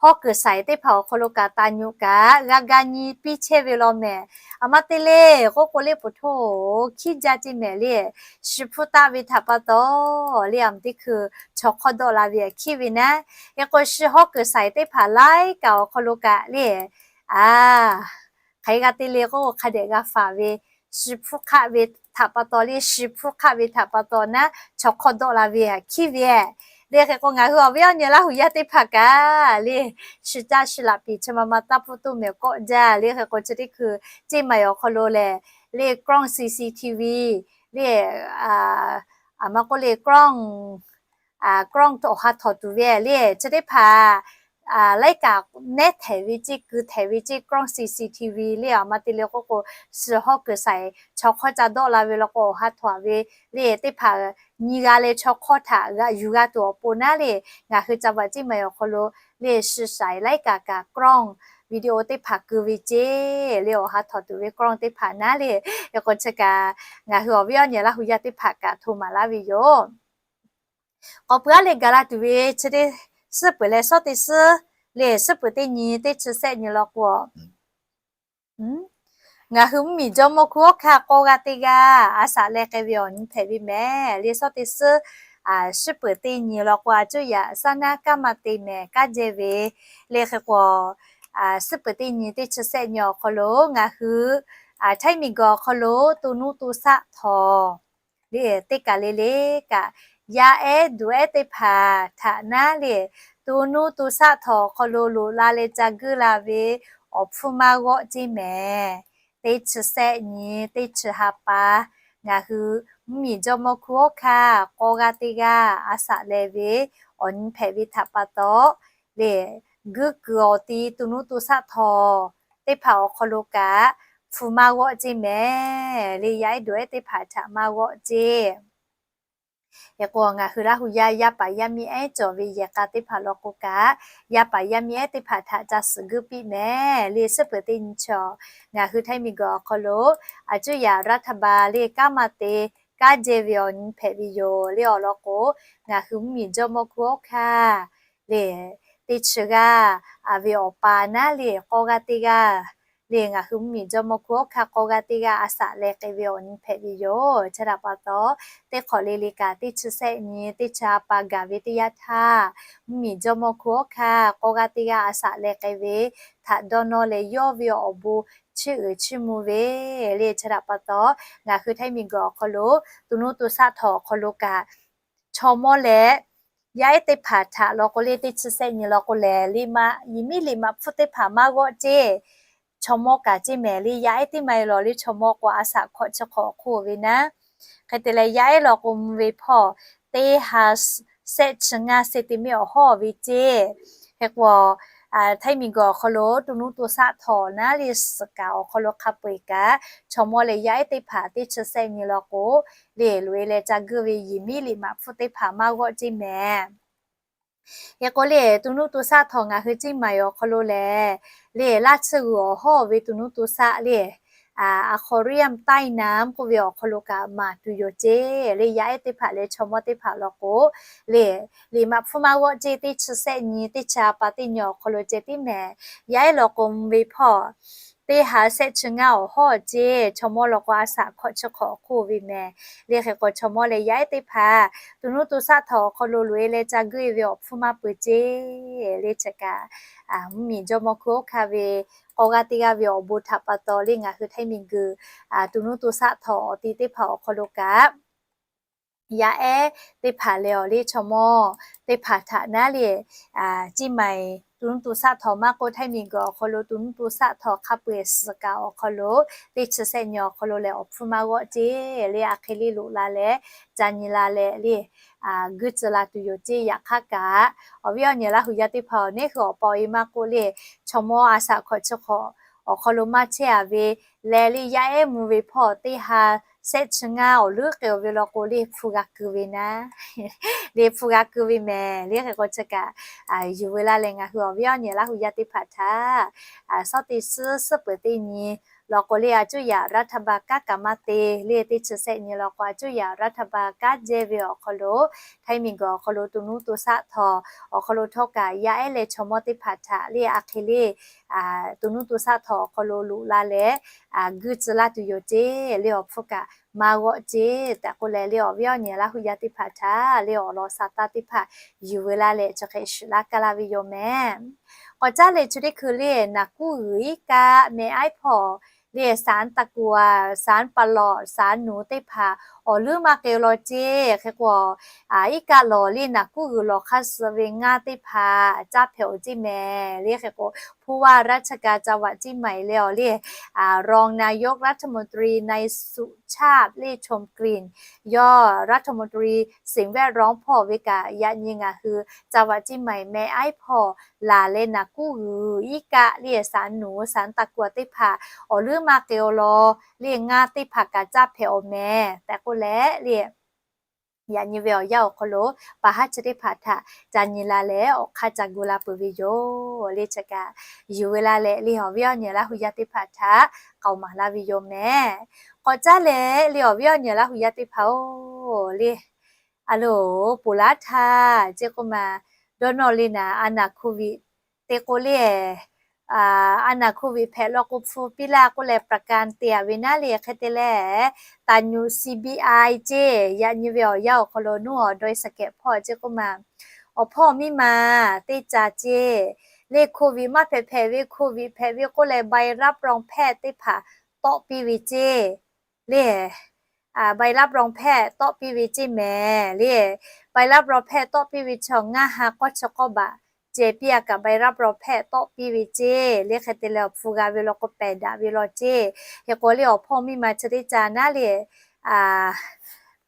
hawˉ kuiˬ shaiˍ teˇ hpaˍ awˬ hk'aw lo kaꞈ taˍ nyoꞈ kaꞈ g'a ga nyi piˇ chehˇ ve law mehˍ. Aˬ ma te le k'oˆ k'o le, poˬ htoˇ hkiˉ jaˇ ceˇ mehˍ le. Shi hpfuhˇ taˆ ve htaꞈ pa taw le, aˬ miˍ teˇ hkui chaw hk'awˇ dawˆ la ve aꞈ hkiˉ ve naˉ. Hk'e k'o shi hawˉ kuiˬ shaiˍ teˇ hpaˍ laiˉ kaꞈ awˬ hk'aw lo kaꞈ le, a, hk'aˬ hk'e g'a te le k'oˆ k'o, hk'a dehꞈ g'a faˍ ve, shi hpfuhˇ hk'aˆ ve htaꞈ pa taw le, shi hpfuhˇ hk'aˆ ve htaꞈ pa taw naˉ chaw hk'awˇ dawˆ la ve aꞈ hkiˉ ve le. Hk'e k'o ngaˬ hui awˬ viˉ awˬ nyi Laˇ huˍ yaˇ teˇ hpaˍ kaꞈ le, shi caˆ shi laꞈ piˍ chi ma ma taˇ pfuhˇ toˇ mehˍ kawˆ jaˇ le. Hk'e k'o chi teˇ hkui ceˇ maˬ awˬ hk'aw lo lehˬ le, กล้อง CCTV le, aˬ ma k'oˆ le, กล้อง กล้อง awˬ ha htawꞈ tuˬ ve le, chi teˇ hpaˍ laiˉ kaꞈ nehˉ htehˍ ve ceˇ, keu htehˍ ve ceˇ, กล้อง CCTV le. Aˬ ma te le k'oˆ k'o, shi hawˉ kuiˬ shaiˍ chaw hk'awˇ ca dawˆ la ve law k'o, awˬ ha htawꞈ ve le teˇ hpaˍ nyi g'a leh chaw hk'awˇ htaꞈ g'aꞈ yuˬ g'a tuˬ awˬ pon naˉ le, ngaˬ hui ca vaꞈ ceˇ maˬ awˬ hk'aw lo le, shi shaiˍ laiˉ kaꞈ kaꞈ กล้อง video teˇ hpaˍ keu ve ceˇ le, awˬ ha htawꞈ tuˬ ve กล้อง teˇ hpaˍ naˉ le. Hk'e k'o chi kaꞈ ngaˬ hui awˬ viˉ awˬ nyi Laˇ huˍ yaˇ teˇ hpaˍ kaꞈ hto maˍ laˇ ve yoˬ. K'awꞈ pui aˉ leh gaˬ la tuˬ ve chi teˇ suhˉ peuˬ leh shawˉ teˇ suhˉ le, suhˉ peuˬ teˇ nyi teˇ chi sehˆ nyi law k'o, ngaˬ hui mvuhˇmiˬ jawˇmawˇ hkunˉ hawˉ hkanˇ k'awˇ g'aˇ teˇ g'aˇ a shaꞈ leh k'ai ve awˬ nyi hpehꞈ ve mehˍ le. Shawˉ teˇ suhˉ, suhˉ peuˬ teˇ nyi law k'o, a cuˇ yaꞈ saˉ naˉ kaˇ ma te mehˍ kaˇ jehˇ ve le. Hk'e k'o, suhˉ peuˬ teˇ nyi teˇ chi sehˆ nyi awˬ hk'aw lo ngaˬ hui Htaiˇ miˬguiˬ awˬ hk'aw lo to nuˇ to shaˆ htawnˍ le, teˇ kaˬ le le kaꞈ yaˇ ehˉ duˬ ehˉ teˇ hpaˍ htaꞈ naˉ le, to nuˇ to shaˆ htawnˍ awˬ hk'aw lo loꞈ la leh ca guiˇ la ve awˬ hpfuhˇ maˇ g'awˆ ceˇ mehˍ. Teˇ chi sehˆ nyi teˇ chi ha pa, ngaˬ hui mvuhˇmiˬ jawˇmawˇ hkunˉ hawˉ hkanˇ k'awˇ g'aˇ teˇ g'aˇ a shaꞈ leh ve awˬ nyi hpehꞈ ve htaꞈ pa taw le, guiˇ kuiˬ awˬ ti to nuˇ to shaˆ htawnˍ teˇ hpaˍ awˬ hk'aw lo kaꞈ hpu maˇ g'awˆ ceˇ mehˍ le, yaˇ ehˉ duˬ ehˉ teˇ hpaˍ htaꞈ maˇ g'awˆ ceˇ. Hk'e k'o, ngaˬ hui Laˇ hu yaˇ yaˇ paˍ yaˇ miˇ ehˉ cawˬ ve yehˬ k'a teˇ hpaˍ law k'o kaꞈ, yaˇ paˍ yaˇ miˇ ehˉ teˇ hpaˍ htaꞈ ca suhˍ guiˇ piˇ mehˍ le. Suhˉ peuˬ teˇ nyi chaw, ngaˬ hui Htaiˇ miˬ guiˬ awˬ hk'aw lo a cuˇ yaꞈ รัฐบาล le kanˉ maˇ te kanˉ jehˇ ve awˬ nyi hpehꞈ ve yoˬ le. Awˬ lawn k'o, ngaˬ hui mvuhˇmiˬ jawˇmawˇ hkunˉ hawˉ hkanˇ le, teˇ chi g'aˇ ve awˬ pa naˉ le k'awˇ g'aˇ teˇ g'aˇ le, ngaˬ hui mvuhˇmiˬ jawˇmawˇ hkunˉ hawˉ hkanˇ k'awˇ g'aˇ teˇ g'aˇ a shaꞈ leh k'ai ve awˬ nyi hpehꞈ ve yoˬ. Chi htaꞈ pa taw, teˇ hk'awꞈ le le kaꞈ teˇ chi sehˆ nyi teˇ chi a pa gaˬ ve teˇ yanˇ htaˇ, mvuhˇmiˬ jawˇmawˇ hkunˉ hawˉ hkanˇ k'awˇ g'aˇ teˇ g'aˇ a shaꞈ leh k'ai ve htaꞈ dawˇ nawˇ leh yawˇ ve awˬ bon chiˇ uiˍ chiˇ mvuh ve le. Chi htaꞈ pa taw, ngaˬ hui Htaiˇ miˬ guiˬ awˬ hk'aw lo to nuˇ to shaˆ htawnˍ awˬ hk'aw lo kaꞈ, chaw mawˇ leh yaˇ ehˉ teˇ hpaˍ htaꞈ law k'o le, teˇ chi sehˆ nyi law k'o lehˬ, liꞈ maꞈ, yehˬ miˉ liꞈ maꞈ hpfuhˇ teˇ hpaˍ maˇ g'awˆ ceˇ. Chaw mawˇ kaꞈ ceˇ mehˍ le. Yaˇ ehˉ teˇ maˇ e lawˬ le, chaw mawˇ k'o a shaꞈ hkawꞈ chi hk'awꞈ awˬ hk'oˆ ve naˉ. Hk'e te leh, yaˇ ehˉ law k'o mvuh ve hpawˇ, teˇ ha sehˆ chi ngaˇ centimeter awˬ hawˉ ve ceˇ. Hk'e k'o, Htaiˇ miˬ guiˬ awˬ hk'aw lo to nuˇ to shaˆ htawnˍ naˉ le suhˍ kaꞈ awˬ hk'aw lo hk'a peu eˬ kaꞈ, chaw mawˇ leh yaˇ ehˉ teˇ hpaˍ teˇ chi sehˆ nyi law k'o le, loꞈ e leh ca guiˇ ve yehˬ miˉ liꞈ maꞈ hpfuhˇ teˇ hpaˍ maˇ g'awˆ ceˇ mehˍ. Hk'e k'o le, to nuˇ to shaˆ htawnˍ ngaˬ hui ceˇ maˍ awˬ hk'aw lo lehˬ, le laˇ tsuhˇ g'uiˬ awˬ hawˉ ve to nuˇ to shaˆ le, aquarium taiˇ naˉ k'oˆ ve awˬ hk'aw lo kaꞈ maˍ tuˬ yoˬ ceˇ. Le yaˇ ehˉ teˇ hpaˍ leh chaw mawˇ teˇ hpaˍ law k'o le, liꞈ maꞈ hpfuhˇ maˇ g'awˆ ceˇ. Teˇ chi sehˆ nyi teˇ chi a pa teˇ nyi awˬ hk'aw lo ceh tiˉ mehˍ. Yaˇ ehˉ law k'o mvuh ve hpawˇ, teˇ ha sehˆ chi ngaˇ awˬ hawˉ ceˇ. Chaw mawˇ law k'o a shaꞈ hkawꞈ chi hk'awꞈ awˬ hk'oˆ ve mehˍ. Le hk'e k'o, chaw mawˇ leh yaˇ ehˉ teˇ hpaˍ to nuˇ to shaˆ htawnˍ awˬ hk'aw lo loꞈ e leh ca guiˇ ve awˬ hpfuhˇ maˇ peu ceˇ. Le chi kaꞈ, mvuhˇmiˬ jawˇmawˇ hkunˉ hawˉ hkanˇ ve k'awˇ g'aˇ teˇ g'aˇ ve awˬ bon htaꞈ pa taw le, ngaˬ hui Htaiˇ miˬ guiˬ to nuˇ to shaˆ htawnˍ awˬ ti teˇ hpaˍ awˬ hk'aw lo kaꞈ, yaˇ ehˉ teˇ hpaˍ leh awˬ le chaw mawˇ teˇ hpaˍ htaꞈ naˉ le, ceˇ maˍ to nuˇ to shaˆ htawnˍ maˇ k'oˆ, Htaiˇ miˬ guiˬ awˬ hk'aw lo to nuˇ to shaˆ htawnˍ hk'a peu eˬ suhˍ kaꞈ awˬ hk'aw lo teˇ chi sehˆ nyi awˬ hk'aw lo lehˬ awˬ hpfuhˇ maˇ g'awˆ ceˇ. Le a hk'e le loꞈ la leh, ca nyi la leh le, guiˇ tcuh la tuˬ yoˬ ceˇ. Yaꞈ hk'aˇ kaꞈ, awˬ viˉ awˬ nyi Laˇ hu yaˇ teˇ hpaˍ awˬ neˉ hui awˬ pa awˬ e maˇ k'oˆ le, chaw mawˇ a shaꞈ hkawꞈ chi hk'awꞈ awˬ hk'aw lo maˇ chehˇ a ve leh le, yaˇ ehˉ mvuh ve hpawˇ teˇ ha sehˆ chi ngaˇ awˬ leuˉ k'ai ve law k'o le, hpu g'a keu ve naˉ le, hpu g'a keu ve mehˍ. Le hk'e k'o chi kaꞈ, yuˬ veu laˇ leh ngaˬ hui awˬ viˉ awˬ nyi Laˇ hu yaˇ teˇ hpaˍ htaꞈ, sawˉ teˇ suhˉ suhˉ peuˬ teˇ nyi law k'o le, a cuˇ yaꞈ รัฐบาล kanˉ kaꞈ maˇ te le, teˇ chi sehˆ nyi law k'o a cuˇ yaꞈ รัฐบาล kanˉ jehˇ ve awˬ hk'aw lo, Htaiˇ miˬ guiˬ awˬ hk'aw lo to nuˇ to shaˆ htawnˍ awˬ hk'aw lo htawˇ kaꞈ yaˇ ehˉ leh chaw mawˇ teˇ hpaˍ htaꞈ le a hk'e le to nuˇ to shaˆ htawnˍ awˬ hk'aw lo loꞈ la leh, guiˇ tcuh laˇ tuˬ yoˬ ceˇ. Le awˬ hpfuhˇ kaꞈ maˇ g'awˆ ceˇ tehꞈ k'oˆ leh, le awˬ viˉ awˬ nyi Laˇ hu yaˇ teˇ hpaˍ htaꞈ le awˬ lawn sa taˇ teˇ hpaˍ yuˬ veu laˇ leh chi hk'e shiˍ laˇ kaˇ laˇ ve yoˬ mehˍ. K'awꞈ caˉ leh chi teˇ hkui le naˍ kuˉ g'uiˬ iˉ kaˆ meh aiˉ hpawˇ le saˍ taˇ kuˬ a, saˍ pa lawˬ, saˍ nuˍ teˇ hpaˍ awˬ leuˉ maˇ k'ai law ceˇ. Hk'e k'o, iˉ kaˆ lawˬ le naˍ kuˉ g'uiˬ lawˬ hk'aˇ suh ve ngaˇ teˇ hpaˍ caˇ hpehꞈ awˬ ceˇ mehˍ. Le hk'e k'o, ผู้ว่าราชการจังหวัดเชียงใหม่ le awˬ le รองนายกรัฐมนตรี นายสุชาติ เล่ห์ชมกลิ่น yawˇ รัฐมนตรีสิ่งแวดล้อม hpawˇ ve kaꞈ yaꞈ nyi ngaˬ hui จังหวัดเชียงใหม่ meh aiˉ hpawˇ laˬ leh naˍ kuˉ g'uiˬ iˉ kaˆ le saˍ nuˍ saˍ taˇ kuˬ teˇ hpaˍ awˬ leuˉ maˇ k'ai law le ngaˇ teˇ hpaˍ kaꞈ caˇ hpehꞈ awˬ mehˍ tehꞈ k'oˆ leh le, yaꞈ nyi ve awˬ yanˇ awˬ hk'aw lo pa haˉ chi teˇ hpaˍ htaꞈ ca nyi la leh awˬ hk'aˇ ca gu la peuˬ ve yoˬ. Le chi kaꞈ yuˬ veu laˇ leh le awˬ viˉ awˬ nyi Laˇ hu yaˇ teˇ hpaˍ htaꞈ k'aoˍ maˍ laˇ ve yoˬ mehˍ. K'awꞈ caˉ leh le awˬ viˉ awˬ nyi Laˇ hu yaˇ teˇ hpaˍ-oˬ le, a loˍ ponˬ laˉ htaˇ ceˇ k'oˆ ma, dawˇ nawˇ le naˍ a naˍ โควิด te k'o le, a naˍ โควิด hpehꞈ law k'o hpu piˇ laˇ k'oˆ leh ประกัน te a ve naˉ le. Hk'e te leh, taˍ nyuꞈ CBI ceˇ yaꞈ nyi ve awˬ yanˇ awˬ hk'aw lo nuˇ awˬ dawˇ e saˍ kehˍ hpawˇ ceˇ k'oˆ ma, awˬ hpawˇ miˇ ma teˇ ca ceˇ le โควิด maˇ hpehꞈ hpehꞈ ve โควิด hpehꞈ ve k'oˆ leh ใบรับรองแพทย์ teˇ hpaˍ tawˆ piˇ ve ceˇ le, ใบรับรองแพทย์ tawˆ piˇ ve ceˇ mehˍ le. ใบรับรองแพทย์ tawˆ piˇ ve chaw ngaˇ ha k'awˇ chi k'awˇ baˬ ceh piˇ a kaꞈ ใบรับรองแพทย์ tawˆ piˇ ve ceˇ le. Hk'e te leh awˬ hpu g'a ve law k'o pehˬ daꞈ ve law ceˇ. Hk'e k'o le awˬ hpawˇ miˇ ma chi teˇ ca naˉ le,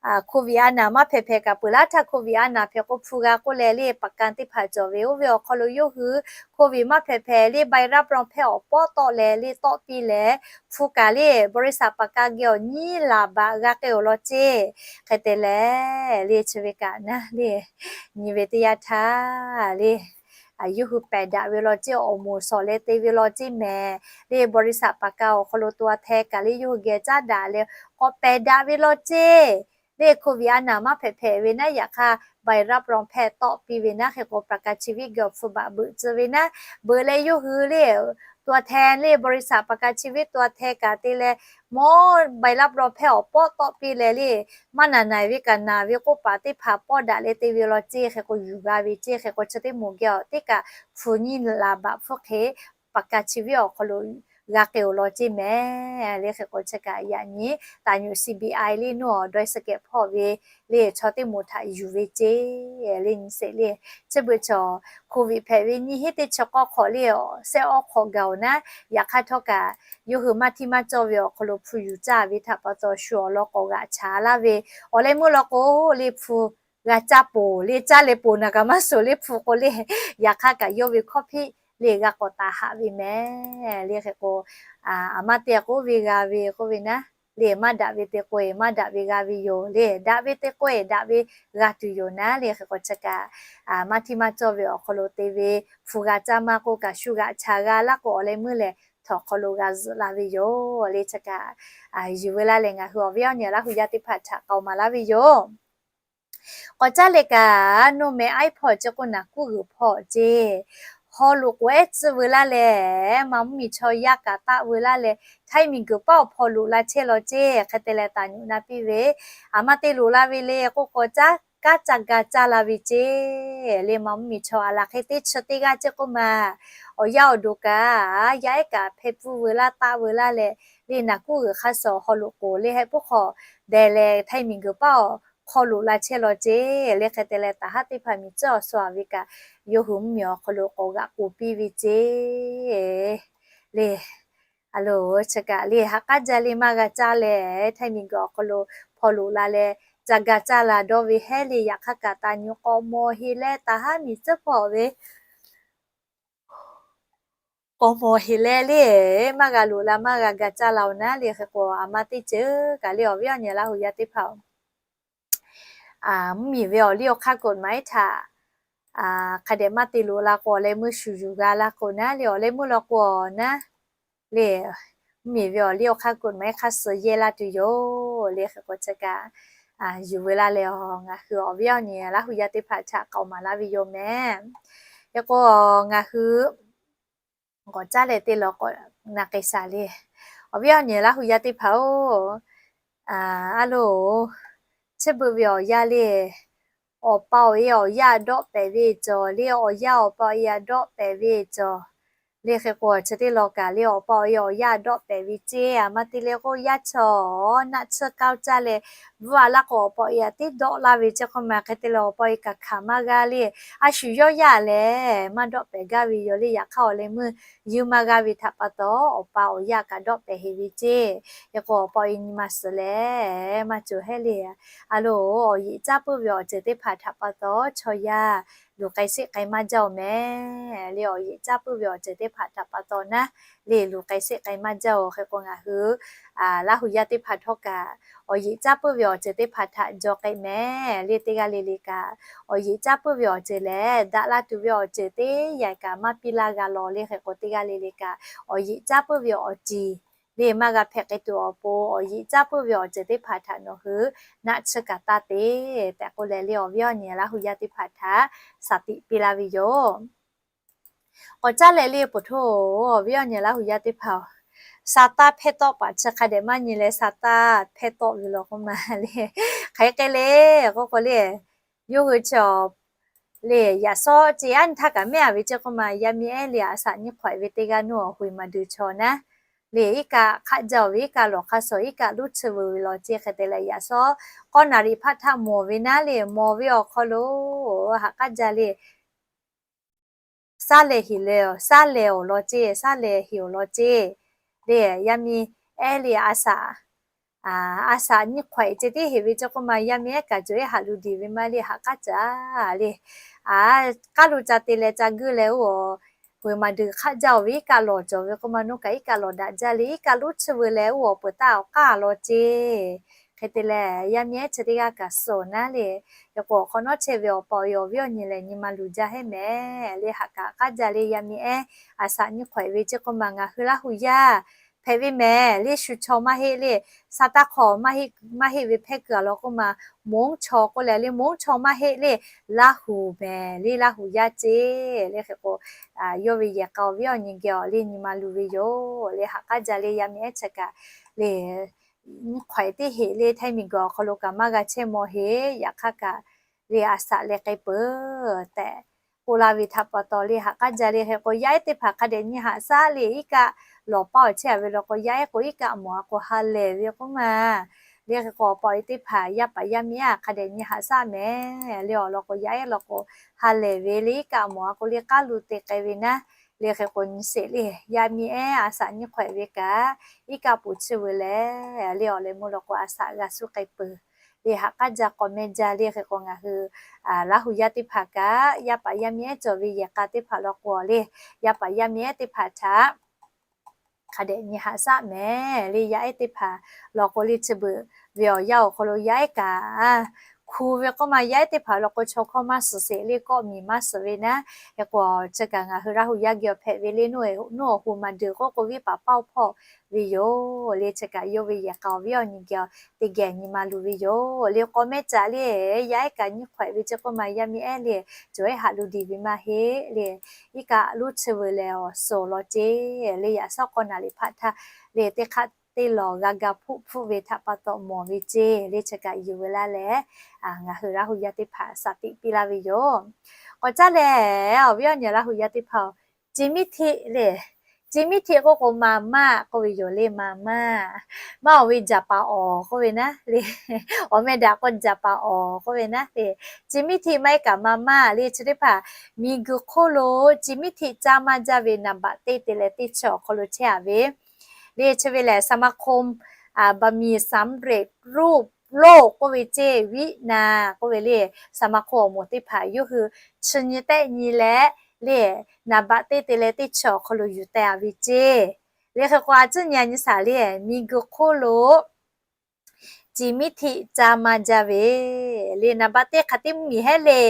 Covid a naˍ maˇ hpehꞈ hpehꞈ kaꞈ peuˬ laˇ htaˇ, Covid a naˍ hpehꞈ k'o hpu g'a k'oˆ leh le, ประกัน teˇ hpaˍ cawˬ ve oˇ ve awˬ hk'aw lo yawˇ hui Covid maˇ hpehꞈ hpehꞈ le ใบรับรองแพทย์ awˬ pawˆ tawˆ leh le tawˆ piˇ leh, hpu kaꞈ le บริษัท ประกัน geh awˬ nyiˇ laˬ baꞈ g'a k'ai-oˬ law ceˇ. Hk'e te leh le chi ve kaꞈ naˉ le, nyi ve teˇ yanˇ htaˇ le, yawˇ hui pehˬ daꞈ ve law ceˇ, awˬ moˍ shawˍ leh te ve law ceˇ mehˍ le. บริษัท ประกัน awˬ hk'aw lo ตัวแทน kaꞈ le yawˇ hui geh caˉ daꞈ leh k'awꞈ pehˬ daꞈ ve law ceˇ. Le Covid a naˍ maˇ hpehꞈ hpehꞈ ve naˉ, yaꞈ hk'aˇ ใบรับรองแพทย์ tawˆ piˇ ve naˉ, hk'e k'o ประกันชีวิต geh awˬ hpu baꞈ beuꞈ tcuh ve naˉ, beuꞈ leh yawˇ hui le ตัวแทน le บริษัท ประกันชีวิต ตัวแทน kaꞈ te leh, mawˇ ใบรับรองแพทย์ awˬ pawˆ tawˆ piˇ leh le, maˇ naˬ naˬ ve kaꞈ naˬ ve k'oˆ paˍ teˇ hpaˍ pawˆ daꞈ leh te ve law ceˇ. Hk'e k'o yuˬ g'a ve ceˇ. Hk'e k'o chi teˇ moˍ geh awˬ teˇ kaꞈ hpu nyiˇ laˬ baꞈ hpfuhˇ hk'e ประกันชีวิต awˬ hk'aw lo g'a k'ai-oˬ law ceˇ mehˍ le. Hk'e k'o chi kaꞈ yaꞈ nyi taˍ nyuꞈ CBI le nuˇ awˬ dawˇ suh kehˬ hpawˇ ve le, chaw teˇ moˍ htaꞈ yuˬ ve ceˇ le. Nyi sheˍ le, chi beuꞈ chaw Covid hpehꞈ ve nyiˇ hinˉ teˇ chi k'awˇ hk'awꞈ le, shehˆ awˉ hk'awꞈ gaˬ-oˬ naˉ, yaꞈ hk'aˇ htawˇ kaꞈ yawˇ hui maˇ htiˇ maˇ cawˇ ve awˬ hk'aw lo hpu yuˬ caˇ ve htaꞈ pa taw shu awˬ lawn k'awꞈ g'aꞈ cha laˇ ve, awˬ leh meuˇ law k'o le hpu g'a caˇ poˬ le, caˇ leh poˬ naˬ kaꞈ maˇ suhˍ le, hpu k'o le, yaꞈ hk'aˇ kaꞈ yawˇ ve hkawˇ hpiˆ le g'a k'awꞈ taˍ haꞈ ve mehˍ le. Hk'e k'o, aˬ ma te k'oˆ ve g'a ve k'oˆ ve naˉ le, maˇ daꞈ ve te k'o e maˇ daꞈ ve g'a ve yoˬ le, daꞈ ve te k'o e daꞈ ve g'a tuˬ yoˬ naˉ le. Hk'e k'o chi kaꞈ maˇ htiˇ maˇ cawˇ ve awˬ hk'aw lo te ve hpu g'a caˇ maˇ k'oˆ kaꞈ shu g'aꞈ cha g'a laˇ k'o, awˬ leh meuˇ lehˬ htawnˍ hk'aw lo g'a zuhꞈ la ve yoˬ le. Chi kaꞈ yuˬ veu laˇ leh ngaˬ hui awˬ viˉ awˬ nyi Laˇ hu yaˇ teˇ hpaˍ htaꞈ k'aoˍ maˍ laˇ ve yoˬ. K'awꞈ caˉ leh kaꞈ, nuˇ meh iˉ hpawˇ chi k'oˆ naˍ kuˉ g'uiˬ hpawˇ ceˇ, haw loꞈ k'oˍ ehˉ tcuhˇ veu laˇ leh, ma mvuhˇ miˬ chaw yaˇ kaꞈ taˆ veu laˇ leh, htaiˇ miˬ guiˬ paˉ awˬ hpaw loꞈ la chehˇ law ceˇ. Hk'e te leh taˍ nyuꞈ na piˇ ve, aˬ ma te loꞈ la ve le k'oˆ k'o, caˉ kaˉ ca ga caˇ la ve ceˇ le. Ma mvuhˇ miˬ chaw aˬ laˬ hk'e teˇ chi teˇ g'aˇ ceˇ k'oˆ ma, awˬ yaˇ awˬ duˬ kaꞈ yaˇ ehˉ kaꞈ hpehˇ pfuhˇ veu laˇ taˆ veu laˇ leh, le naˍ kuˉ g'uiˬ hk'a suh haw loꞈ k'oˍ le heh puˉ hk'aw deh leh htaiˇ miˬ guiˬ paˉ awˬ hk'aw loꞈ la chehˇ law ceˇ. Le hk'e te leh taˍ haˉ teˇ hpaˍ miˬ tcuhˉ awˬ suh aˬ ve kaꞈ, yawˇ hui mvuhˇ miˬ awˬ hk'aw lo k'awꞈ g'aꞈ k'oˍ piˇ ve ceˇ le. A loˬ, chi kaꞈ le ha k'aˉ jaˇ le maˇ g'a caˇ leh, htaiˇ miˬ guiˬ awˬ hk'aw lo hpaw loꞈ la leh, ca ga caˇ la dawˇ ve hehˉ le. Yaꞈ hk'aˇ kaꞈ taˍ nyuꞈ k'awꞈ mawˬ heˍ leh taˍ haˉ miˬ tcuhˉ hpawˇ ve k'awꞈ mawˬ heˍ leh le, maˇ g'a loꞈ la maˇ g'a ga caˇ la-oˬ naˉ le. Hk'e k'o aˬ ma teˇ ceuˬ kaꞈ le awˬ viˉ awˬ nyi Laˇ hu yaˇ teˇ hpaˍ-oˬ, mvuhˇ miˬ ve awˬ liˇ awˬ hk'aˇ กฎหมาย htaꞈ hk'a dehꞈ maˇ te loꞈ la k'o, awˬ leh meuˇ shuˍ yuˬ g'a la k'o naˉ le, awˬ leh meuˇ law k'o naˉ le, mvuhˇ miˬ ve awˬ liˇ awˬ hk'aˇ กฎหมาย hk'a suh yehˇ laˇ tuˬ yoˬ le. Hk'e k'o chi kaꞈ yuˬ veu laˇ leh, ngaˬ hui awˬ viˉ awˬ nyi Laˇ hu yaˇ teˇ hpaˍ htaꞈ k'aoˍ maˍ laˇ ve yoˬ mehˍ. Hk'e k'o ngaˬ hui k'awꞈ caˉ leh te leh k'awꞈ na k'ai shaˍ le. Awˬ viˉ awˬ nyi Laˇ hu yaˇ teˇ hpaˍ-oˬ, a loˬ, chi beuꞈ ve awˬ yaˇ le, awˬ pa awˬ e awˬ yaˇ dawˆ pehˍ ve cawˬ le, awˬ yaˇ awˬ pa awˬ e a dawˆ pehˍ ve cawˬ le. Hk'e k'o chi teˇ law kaꞈ le awˬ pa awˬ e awˬ yaˇ dawˆ pehˍ ve ceˇ. Aˬ ma te leh k'o yaˇ chaw naˆ tsuhˇ k'aoˇ caˇ leh, bvuhˆ a laˇ k'o awˬ pa awˬ e a teˇ dawˆ laˇ ve ceˇ k'oˆ ma. Hk'e te leh awˬ pa awˬ e kaꞈ hkanˍ maˇ g'aˇ le, a shu yawˇ yaˇ lehˬ maˇ dawˆ pehˍ gaˇ ve yoˬ le. Yaꞈ hk'aˇ awˬ leh meuˇ yuˬ maˇ g'aˇ ve htaꞈ pa taw, awˬ pa awˬ yaˇ kaꞈ dawˆ pehˍ heˍ ve ceˇ. Hk'e k'o awˬ pa awˬ e nyi ma suhˍ leh maˇ cawˬ hehˉ le. A loˬ, awˬ yeꞈ caˉ puiˉ ve awˬ ceuˬ teˇ hpaˍ htaꞈ pa taw chaw yaˇ luˬ k'ai sheˆ k'ai maˇ jaˇ-oˬ mehˍ le. Awˬ yeꞈ caˉ puiˉ ve awˬ ceuˬ teˇ hpaˍ htaꞈ pa taw naˉ le luˬ k'ai sheˆ k'ai maˇ jaˇ-oˬ. Hk'e k'o ngaˬ hui Laˇ hu yaˇ teˇ hpaˍ htawˇ kaꞈ awˬ yeꞈ caˉ puiˉ ve awˬ ceuˬ teˇ hpaˍ htaꞈ jaw k'ai mehˍ le. Teˇ g'aˇ le le kaꞈ awˬ yeꞈ caˉ puiˉ ve awˬ ceuˬ lehˬ, daꞈ la tuˬ ve awˬ ceuˬ teˇ yanˇ kaꞈ maˇ piˇ laˇ g'a lawˬ le. Hk'e k'o teˇ g'aˇ le le kaꞈ awˬ yeꞈ caˉ puiˉ ve awˬ ceuˬ le maˇ g'a hpehꞈ k'ai tuˬ awˬ pon, awˬ yeꞈ caˉ puiˉ ve awˬ ceuˬ teˇ hpaˍ htaꞈ nawˬ hui naˆ tsuhˇ kaꞈ taˇ te tehꞈ k'oˆ leh le, awˬ viˉ awˬ nyi Laˇ hu yaˇ teˇ hpaˍ htaꞈ shaˍ tiꞈ piˇ laˇ ve yoˬ. K'awꞈ caˉ leh le poˬ htoˇ, awˬ viˉ awˬ nyi Laˇ hu yaˇ teˇ hpaˍ-oˬ, sha taˇ hpehˇ tawˆ paˍ chi hk'a dehꞈ maˇ nyi leh sha taˇ hpehˇ tawˆ ve law k'oˆ ma le. Hk'aˬ hk'e le k'oˆ k'o le, yawˇ hui chi le yaꞈ shawˉ ce aˉ nyi htaˇ kaꞈ mehˉ a ve ceˇ k'oˆ ma. Yaˇ miˇ ehˉ le a shaꞈ nyiˇ hk'awꞈ e ve teˇ g'aˇ nuˇ awˬ hui ma duˬ chaw naˉ le, iˉ kaˆ hk'aˆ jaˇ-oˬ ve, iˉ kaˆ lawˬ hk'a shuˍ iˉ kaˆ luˇ tsuhˇ veu ve law ceˇ. Hk'e te leh yaꞈ shawˉ k'awˇ naˍ riˍ hpaˆ htaˇ mawˬ ve naˉ le, mawˬ ve awˬ hk'aw lo ha k'aˉ jaˇ le shaˉ lehˬ heˍ leh, shaˉ lehˬ awˬ lawn ceˇ, shaˉ lehˬ heˍ awˬ lawn ceˇ le. Yaˇ miˇ ehˉ le a shaꞈ A saꞈ nyi hk'awehꞈ ceh tiˉ heꞈ ve ceˇ k'oˆ ma, yaˇ miˇ ehˉ kaꞈ cawˬ ehˉ haꞈ lu diˬ ve maˇ le, haꞈ k'aˉ caˇ le. A, k'aˉ lo ca te leh ca guˇ leh oˇ, k'oˍ maˍ deuˬ hk'aˆ jaˇ-oˬ ve iˉ kaˆ lawˬ cawˬ ve k'oˆ ma, nawˬ kaꞈ iˉ kaˆ lawˬ daꞈ jaˇ le, iˉ kaˆ lonˉ chi veu leh oˇ awˬ peuˬ taˇ awˬ k'aˉ lawˬ ceˇ. Hk'e te leh yaˇ miˇ ehˉ chi teˇ g'aˇ kaꞈ suh naˉ le. Hk'e k'o awˬ hk'awꞈ nawˉ chehˇ ve awˬ pa awˬ e awˬ viˉ awˬ nyi lehˬ nyi ma luˬ jaˇ heˆ mehˍ le, haꞈ kaꞈ k'aˉ jaˇ le. Yaˇ miˇ ehˉ a saꞈ nyi hk'awehꞈ ve ceˇ k'oˆ ma, ngaˬ hui Laˇ huˍ yaˇ hpehꞈ ve mehˍ le, shu chaw maˇ heˆ le, sa taˇ hk'aw maˇ heˆ ve hpehˇ kuiˬ a law k'oˆ ma, Monˉ chaw k'oˆ leh le, Monˉ chaw maˇ heˆ le, Laˇ huˍ mehˍ le, Laˇ huˍ yaˇ ceˇ le. Hk'e k'o, yawˇ ve yehˬ k'a awˬ viˉ awˬ nyi geh awˬ le nyi ma luˬ ve yoˬ le, haꞈ k'aˉ jaˇ le. Yaˇ miˇ ehˉ chi kaꞈ le, nyi hk'awehꞈ teˇ heꞈ le, hteˇ miˬ guiˬ awˬ hk'aw lo kaꞈ maˇ g'a chehˇ mawˬ heˆ. Yaꞈ hk'aˇ kaꞈ le a saꞈ leh k'ai peuˬ tehꞈ k'oˆ laˇ ve htaꞈ pa taw le, haꞈ k'aˉ jaˇ le. Hk'e k'o yaˇ ehˉ teˇ hpaˍ hk'a dehꞈ nyi haꞈ shaˉ le, iˉ kaˆ lawˬ paˇ awˬ chehˇ a ve law k'o, yaˇ ehˉ k'o iˉ kaˆ mawˬ a k'o ha lehˬ ve k'oˆ ma le. Hk'e k'o awˬ pa awˬ e teˇ hpaˍ yaˇ paˍ yaˇ miˇ ehˉ hk'a dehꞈ nyi haꞈ shaˉ mehˍ le, awˬ lawn k'o yaˇ ehˉ law k'o ha lehˬ ve le, iˉ kaˆ mawˬ a k'o le k'aˉ lo te k'ai ve naˉ le. Hk'e k'o nyi sheˍ le, yaˇ miˇ ehˉ a saꞈ nyi hk'awehꞈ ve kaꞈ iˉ kaˆ poˍ chi veu leh le, awˬ leh mvuh law k'o a saꞈ g'a suh k'ai peuˬ le, haꞈ k'aˉ jaˇ k'awꞈ mehˇ jaˇ le. Hk'e k'o ngaˬ hui Laˇ huˍ yaˇ teˇ hpaˍ kaꞈ yaˇ paˍ yaˇ miˇ ehˉ cawˬ ve yehˬ k'a teˇ hpaˍ law k'o le, yaˇ paˍ yaˇ miˇ ehˉ teˇ hpaˍ htaꞈ hk'a dehꞈ nyi haꞈ shaˉ mehˍ le. Yaˇ ehˉ teˇ hpaˍ law k'o le chi beuꞈ ve awˬ yanˇ awˬ hk'aw lo yaˇ ehˉ kaꞈ hku ve k'oˆ ma, yaˇ ehˉ teˇ hpaˍ law k'o chaw hkawˇ maˇ suhˍ sheˍ le, kawˆ miˬ maˇ suhˍ ve naˉ. Hk'e k'o chi kaꞈ ngaˬ hui Laˇ huˍ yaˇ geh awˬ hpehꞈ ve le, nawˬ awˬ hu maˍ deuˬ k'oˆ k'o viˉ paˍ paˇ hpawˇ ve yoˬ le. Chi kaꞈ yawˇ ve yehˬ k'a awˬ viˉ awˬ nyi geh teˇ geh nyi ma luˬ ve yoˬ le. K'awꞈ mehˇ caꞈ le, yaˇ ehˉ kaꞈ nyi hk'awehꞈ ve ceˇ k'oˆ ma, yaˇ miˇ ehˉ le cawˬ ehˉ haꞈ lu diˬ ve maˇ heˆ le. Iˉ kaˆ lonˉ chi veu leh awˬ suhˍ law ceˇ le, yaꞈ shawˉ k'awˇ naˍ riˍ hpaˆ htaˇ le teˇ hk'aˆ teˇ lawˬ g'a ga hpuˆ hpfuhˆ ve htaꞈ pa taw mawˬ ve ceˇ le. Chi kaꞈ yuˬ veu laˇ leh ngaˬ hui Laˇ huˍ yaˇ teˇ hpaˍ shaˍ tiꞈ piˇ laˇ ve yoˬ. K'awꞈ caˉ leh awˬ viˉ awˬ nyi Laˇ huˍ yaˇ teˇ hpaˍ-oˬ, Ci Miˇ Htiˆ le, Ci Miˇ Htiˆ k'oˆ k'o ma maˇ k'oˆ ve yoˬ le, ma maˇ. Maˇ awˬ ve jaˍ paˍ awˬ k'oˆ ve naˉ le, awˬ meh daꞈ k'o jaˍ paˍ awˬ k'oˆ ve naˉ le. Ci Miˇ Htiˆ maˇ heˆ kaꞈ ma maˇ le. Chi teˇ hpaˍ miˬ guiˬ hk'oˆ lo Ci Miˇ Htiˆ caˇ maˇ jaˇ ve naˍ baꞈ teˇ te leh teˇ chi awˬ hk'aw lo chehˇ a ve le. Chi ve lehˬ สมาคม บะหมี่สำเร็จรูปโลก k'oˆ ve ceˇ, Vietnam k'oˆ ve le, สมาคม awˬ moˍ teˇ hpaˍ yawˇ hui chi nyi tehˆ nyi leh le, naˍ baꞈ teˇ te leh teˇ chi awˬ hk'aw lo yuˬ teh a ve ceˇ le. Hk'e k'o a ciˉ nyi a nyi shaˍ le, miˬ guiˬ hk'oˆ lo Ci Miˇ Htiˆ caˇ maˇ jaˇ ve le, naˍ baꞈ teˇ hk'aˬ teˇ mvuhˇ miˬ hehˉ le.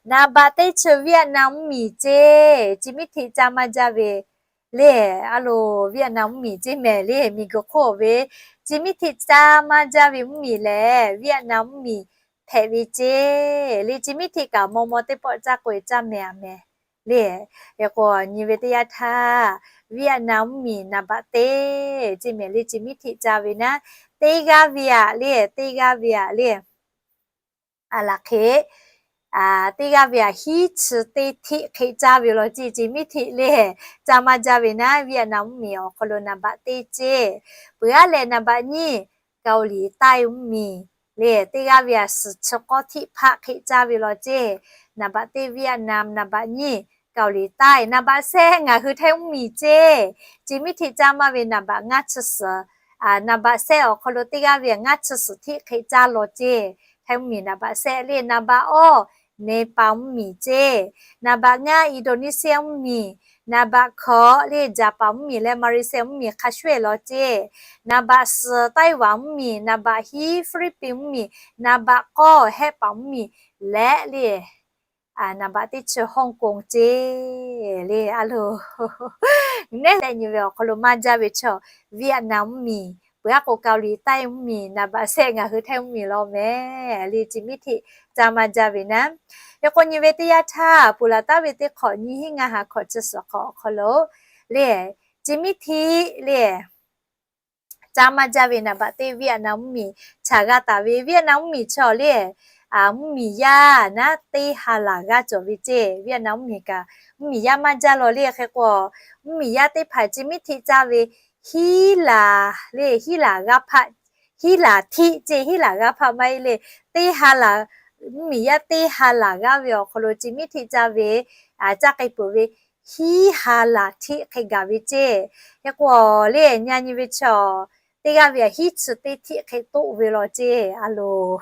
Naˍ baꞈ teˇ chi Vietnam mvuhˇ miˬ ceˇ, Ci Miˇ Htiˆ caˇ maˇ jaˇ ve le. A loˍ Vietnam mvuhˇ miˬ ceˇ mehˍ le, miˬ guiˬ hk'oˆ ve Ci Miˇ Htiˆ caˇ maˇ jaˇ ve mvuhˇ miˬ lehˬ Vietnam mvuhˇ miˬ hpehꞈ ve ceˇ le. Ci Miˇ Htiˆ kaꞈ maw maw teˇ pawˆ caˇ k'oꞈ e caˇ mehˍ a mehˍ le. Hk'e k'o nyi ve teˇ yanˇ htaˇ Vietnam mvuhˇ miˬ naˍ baꞈ teˇ ceˇ mehˍ le, Ci Miˇ Htiˆ caˇ ve naˉ. Teˇ g'aˇ ve aꞈ le, teˇ g'aˇ ve aꞈ le, a laˬ hk'e teˇ g'aˇ ve aꞈ hiˉ chi teˇ htiˆ hk'e caˇ ve law ceˇ. Ci Miˇ Htiˆ le caˇ maˇ jaˇ ve naˉ, Vietnam mvuhˇ miˬ awˬ hk'aw lo naˍ baꞈ teˇ ceˇ. Peuˬ aˉ leh naˍ baꞈ nyiˇ Kaoˍliˍtaiˇ mvuhˇ miˬ le, teˇ g'aˇ ve aꞈ suhˍ chi k'awˇ htiˆ hpaˆ hk'e caˇ ve law ceˇ. Naˍ baꞈ teˇ Vietnam, naˍ baꞈ nyiˇ Kaoˍliˍtaiˇ, naˍ baꞈ shehˆ ngaˬ hui Htaiˇ mvuhˇ miˬ ceˇ. Ci Miˇ Htiˆ caˇ maˇ ve naˍ baꞈ ngaˇ chi suhˍ, naˍ baꞈ shehˆ awˬ hk'aw lo teˇ g'aˇ ve aꞈ ngaˇ chi suhˍ htiˆ hk'e caˇ law ceˇ. Htaiˇ mvuhˇ miˬ naˍ baꞈ shehˆ le, naˍ baꞈ awˇ Nepal mvuhˇ miˬ ceˇ. Naˍ baꞈ ngaˇ Indonesia mvuhˇ miˬ, naˍ baꞈ hkawꞈ le Japan mvuhˇ miˬ leh Malaysia mvuhˇ miˬ hk'a shuˍ e law ceˇ. Naˍ baꞈ suhˍ Taiwan mvuhˇ miˬ, naˍ baꞈ hiˉ Philippines mvuhˇ miˬ, naˍ baꞈ k'awˇ Hehˆ paˍ mvuhˇ miˬ leh le, naˍ baꞈ teˇ chi Hong Kong ceˇ le. A loˍ, neˉ leh nyi ve awˬ hk'aw lo maˇ jaˇ ve chaw Vietnam mvuhˇ miˬ, peuˬ aˉ k'o Kaoˍliˍtaiˇ mvuhˇ miˬ, naˍ baꞈ shehˆ ngaˬ hui Htaiˇ mvuhˇ miˬ law mehˍ le. Ci Miˇ Htiˆ caˇ maˇ jaˇ ve naˉ. Hk'e k'o nyi ve teˇ yanˇ htaˇ Ponˬ laˬ taˉ ve teˇ hk'awꞈ nyiˇ hinˉ ngaˇ ha hkawꞈ chi suhˍ hk'awꞈ awˬ hk'aw lo le, Ci Miˇ Htiˆ le caˇ maˇ jaˇ ve naˍ baꞈ teˇ Vietnam mvuhˇ miˬ chaꞈ g'a taˍ ve. Vietnam mvuhˇ miˬ chaw le, mvuhˇ miˬ yaˇ naˉ teˇ ha laˬ g'aˇ cawˬ ve ceˇ. Vietnam mvuhˇ miˬ kaꞈ mvuhˇ miˬ yaˇ maˇ jaˇ law le. Hk'e k'o mvuhˇ miˬ yaˇ teˇ hpaˍ Ci Miˇ Htiˆ caˇ ve hiˉ laˬ le, hiˉ laˬ g'aˇ hpaˆ, hiˉ laˬ htiˆ ceˇ, hiˉ laˬ g'aˇ hpaˆ maˇ heˆ le, teˇ ha laˬ, mvuhˇ miˬ yaˇ teˇ ha laˬ g'aˇ ve awˬ hk'aw lo Ci Miˇ Htiˆ caˇ ve, caˇ k'ai peuˬ ve hiˉ ha laˬ htiˆ hk'e gaˬ ve ceˇ. Hk'e k'o le nyi a nyi ve chaw teˇ g'aˇ ve aꞈ hiˉ chi teˇ htiˆ hk'e toˆ ve law ceˇ. A loˬ,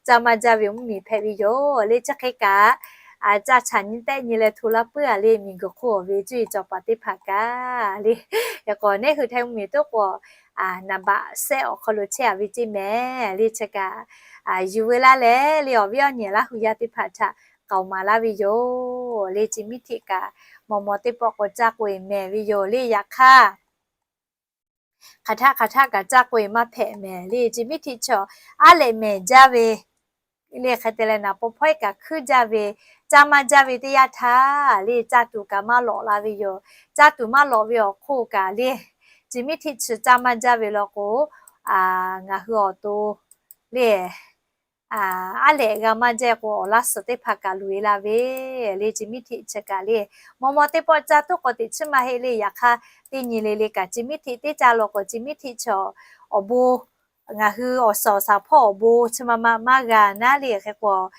caˇ maˇ jaˇ ve mvuhˇmiˬ hpehꞈ ve yoˬ le. Chi hk'e kaꞈ, caˇ chaꞈ nyi tehˆ nyi leh hto laˇ puiˉ-a le. Miˬguiˬ hk'oˆ ve cuˇ yiˍ cawˬ paˍ teˇ hpaˍ kaꞈ le, yaꞈ k'aw neˉ hui htaiˇ mvuhˇmiˬ toˉ k'o, naˍ baꞈ sehˆ awˬ hk'aw lo chehˇ-a ve ceˇ mehˍ le. Chi kaꞈ, yuˬ veu laˇ leh le, awˬ viˉ awˬ nyi Laˇ hu yaˇ teˇ hpaˍ htaꞈ k'aoˍ maˍ laˇ ve yoˬ le. Chi miˉ htiˆ kaꞈ, maw maw teˇ pawˆ k'awꞈ caˇ k'oꞈ-e mehˍ ve yoˬ le. Yaꞈ hk'aˇ, hk'aˬ htaˆ hk'aˬ htaˆ kaꞈ caˇ k'oꞈ-e maˇ hpehꞈ mehˍ le. Chi miˉ htiˆ chi aˉ lehꞈ mehˍ jaˇ ve le, hk'e te leh naˍ paw hpawehˇ kaꞈ hkuiˉ jaˇ ve, caˇ maˇ jaˇ ve teˇ yanˇ htaˇ le, caˇ tuˬ kaꞈ maˇ lawꞈ la ve yoˬ. Caˇ tuˬ maˇ lawꞈ ve awˬ hk'oˆ kaꞈ le, chi miˉ htiˆ chi caˇ maˇ jaˇ ve law k'o, ngaˬ hui awˬ to le, aˉ lehꞈ g'a maˇ jaˇ k'o, awˬ laˇ suhˍ teˇ hpaˍ kaꞈ luˬ-e la ve le. Chi miˉ htiˆ chi kaꞈ le, maw maw teˇ pawˆ caˇ tuˉ k'awꞈ teꞈ chiˇ maˇ heˆ le. Yaꞈ hk'aˇ, teˇ nyi le le kaꞈ chi miˉ htiˆ teˇ caˇ law k'o, chi miˉ htiˆ chi awˬ bon, ngaˬ hui awˬ suhˍ awˬ shaˍ hpawˇ awˬ bon chi ma ma maˇ g'a naˉ le. Hk'e k'o,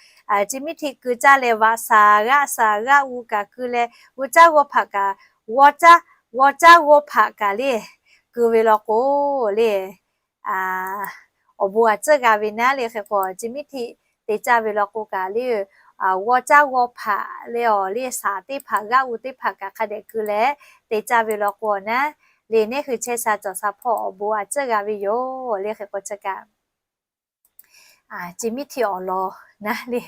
chi miˉ htiˆ keu caˇ leh vaꞈ shaˍ g'aˆ shaˍ g'aˆ g'u kaꞈ keu leh, g'aw caˇ g'aw hpaꞈ kaꞈ, g'aw caˇ g'aw hpaꞈ kaꞈ le, keu ve law k'o le, awˬ bon aꞈ tcuhˇ g'a ve naˉ le. Hk'e k'o, chi miˉ htiˆ te caˇ ve law k'o kaꞈ le, g'aw caˇ g'aw hpaꞈ le awˬ le shaˍ teˇ hpaˍ g'aˆ g'u teˇ hpaˍ kaꞈ hk'a dehꞈ keu leh te caˇ ve law k'o naˉ le, neˉ hui chehˇ sha cawˬ sha hpawˇ awˬ bon aꞈ tcuhˇ g'a ve yoˬ le. Hk'e k'o chi kaꞈ, chi miˉ htiˆ awˬ lawn naˉ le,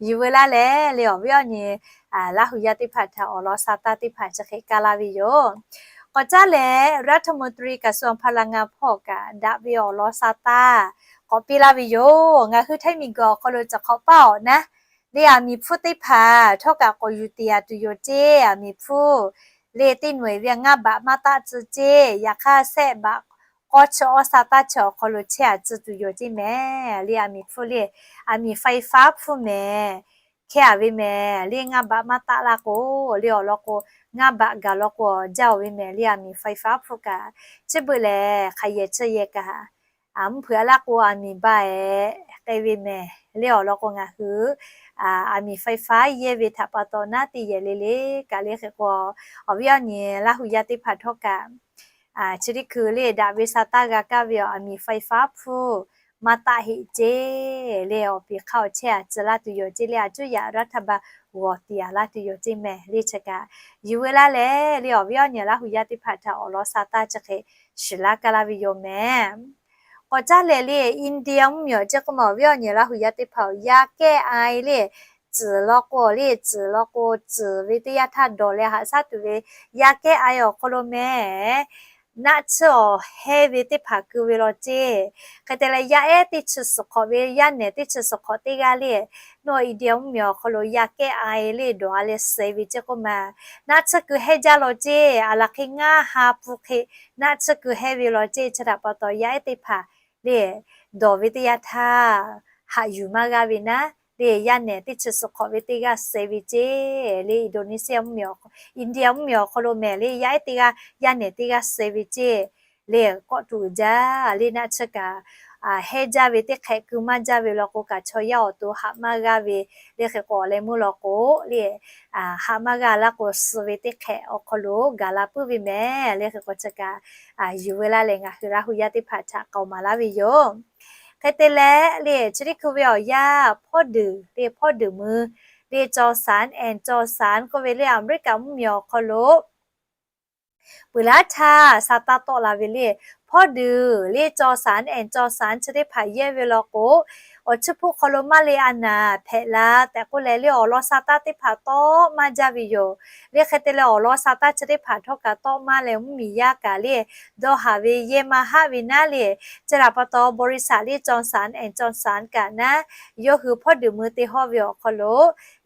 yuˬ veu laˇ leh le, awˬ viˉ awˬ nyi Laˇ hu yaˇ teˇ hpaˍ htaꞈ awˬ lawn sa taˇ teˇ hpaˍ chi hk'e kaˇ laˇ ve yoˬ. K'awꞈ caˉ leh รัฐมนตรีกระทรวงพลังงาน hpawˇ kaꞈ daꞈ ve awˬ lawn sa taˇ k'awꞈ piˇ laˇ ve yoˬ. Ngaˬ hui Htaiˇ miˬguiˬ awˬ hk'aw lo cawˬ hk'awꞈ paˇ awˬ naˉ le, aˬ miˍ hpfuhˇ teˇ hpaˍ htawˇ kaꞈ k'awꞈ yuˬ tiˍ yaꞈ tuˬ yoˬ ceˇ. Aˬ miˍ hpfuhˇ le, teˇ nawˬ-eˬ ve ngaˇ baꞈ maˇ taˆ tcuh ceˇ. Yaꞈ hk'aˇ, sehˆ baꞈ k'awˇ chi awˇ sa taˇ chi awˬ hk'aw lo chehˇ-a tcuh tuˬ yoˬ ceˇ mehˍ le. Aˬ miˍ hpfuhˇ le, aˬ miˍ ไฟฟ้า hpfuhˇ mehˍ, hkehˇ-a ve mehˍ le. Ngaˇ baꞈ maˇ taˆ laˇ k'o le, awˬ lawn k'o, ngaˇ baꞈ gaˬ lawn k'o jaˇ-oˬ ve mehˍ le. Aˬ miˍ ไฟฟ้า hpfuhˇ kaꞈ, chi beuꞈ lehˬ hk'aˬ yehˬ chi yehˬ kaꞈ, mvuhˇ hpeuꞈ a laˇ k'o, aˬ miˍ ba-eˬ k'ai ve mehˍ le. Awˬ lawn k'o, ngaˬ hui aˬ miˍ ไฟฟ้า yehˇ ve htaꞈ pa taw naˉ teˇ yehˬ le le kaꞈ le. Hk'e k'o, awˬ viˉ awˬ nyi Laˇ hu yaˇ teˇ hpaˍ htawˇ kaꞈ, chi teˇ hkui le daꞈ ve sa taˇ g'a kaˇ ve awˬ, aˬ miˍ ไฟฟ้า hpfuhˇ maˇ taˆ heˆ ceˇ le. Awˬ piˍ hk'aˇ awˬ chehˇ-a tcuh laˇ tuˬ yoˬ ceˇ le. Aˬ cuˉ yaꞈ รัฐบาล g'awˬ tiˍ-a laˇ tuˬ yoˬ ceˇ mehˍ le. Chi kaꞈ, yuˬ veu laˇ leh le, awˬ viˉ awˬ nyi Laˇ hu yaˇ teˇ hpaˍ htaꞈ awˬ lawn sa taˇ chi hk'e shiˍ laˇ kaˇ laˇ ve yoˬ mehˍ. K'awꞈ caˉ leh le, India mvuhˇmiˬ awˬ ceˇ k'oˆ ma, awˬ viˉ awˬ nyi Laˇ hu yaˇ teˇ hpaˍ awˬ, yaˇ kehˉ a-e le, tcuhˍ law k'o le, tcuhˍ law k'o, tcuhˍ ve teˇ yanˇ htaˇ dawˬ leh haꞈ shaˉ tuˬ ve yaˇ kehˉ a-e awˬ hk'aw lo mehˍ, naˆ tsuhˇ awˬ hehnˇ ve teˇ hpaˍ keu ve law ceˇ. Hk'e te leh, yaˇ ehˉ teˇ chi suhˍ hk'awꞈ ve, yaˇ nehˬ teˇ chi suhˍ hk'awꞈ teˇ g'aˇ le, nawˬ India mvuhˇmiˬ awˬ hk'aw lo yaˇ kehˉ a-e le dawˬ a leh suh ve ceˇ k'oˆ ma, naˆ tsuhˇ keu hehnˇ jaˇ law ceˇ. Aˬ laˬ hk'e ngaˇ ha pun hk'e naˆ tsuhˇ keu hehnˇ ve law ceˇ. Chi htaꞈ pa taw, yaˇ ehˉ teˇ hpaˍ le dawˬ ve teˇ yanˇ htaˇ haꞈ yuˬ maˇ g'aˇ ve naˉ le, yaˇ nehˬ teˇ chi suhˍ hk'awꞈ ve teˇ g'aˇ suh ve ceˇ le. Indonesia mvuhˇmiˬ, India mvuhˇmiˬ awˬ hk'aw lo mehˍ le, yaˇ ehˉ teˇ g'aˇ yaˇ nehˬ teˇ g'aˇ suh ve ceˇ le. Kawˆ tuˬ jaˇ le, naˆ tsuhˇ kaꞈ hehnˇ jaˇ ve teˇ hk'ehꞈ keu maˇ jaˇ ve law k'o kaꞈ, chaw yaˇ awˬ to haꞈ maˇ g'aˇ ve le. Hk'e k'o, awˬ leh meuˇ law k'o le, haꞈ maˇ g'aˇ laˇ k'o, suh ve teˇ hk'ehꞈ awˬ hk'aw lo gaˬ la puiˉ ve mehˍ le. Hk'e k'o, chi kaꞈ yuˬ veu laˇ leh ngaˬ hui Laˇ hu yaˇ teˇ hpaˍ htaꞈ k'aoˍ maˍ laˇ ve yoˬ. Hk'e te leh le, chi teˇ hkui ve awˬ yaˇ hpawˇ duiˬ le, hpawˇ duiˬ mui le, จอห์นสันแอนด์จอห์นสัน k'oˆ ve le, Aˍmeˍriˆkaꞈ mvuhˇmiˬ awˬ hk'aw lo peuˬ laˇ htaˇ sa taˇ tawˆ la ve le. Hpawˇ duiˬ le, จอห์นสันแอนด์จอห์นสัน chi teˇ hpaˍ yehˇ ve law k'o, awˬ chiˇ hpuˆ hk'aw lo maˇ le a naˍ hpehꞈ la tehꞈ k'oˆ leh le, awˬ lawn sa taˇ teˇ hpaˍ tawˆ maˇ jaˇ ve yoˬ le. Hk'e te leh, awˬ lawn sa taˇ chi teˇ hpaˍ htawˇ kaꞈ tawˆ maˇ leh, mvuhˇmiˬ yaˇ kaꞈ le dawˇ haˍ ve yehˇ maˇ haˆ ve naˉ le. Chi htaꞈ pa taw, บริษัท le, จอห์นสันแอนด์จอห์นสัน kaꞈ naˉ, yawˇ hui hpawˇ duiˬ mui teˇ hawˇ ve awˬ hk'aw lo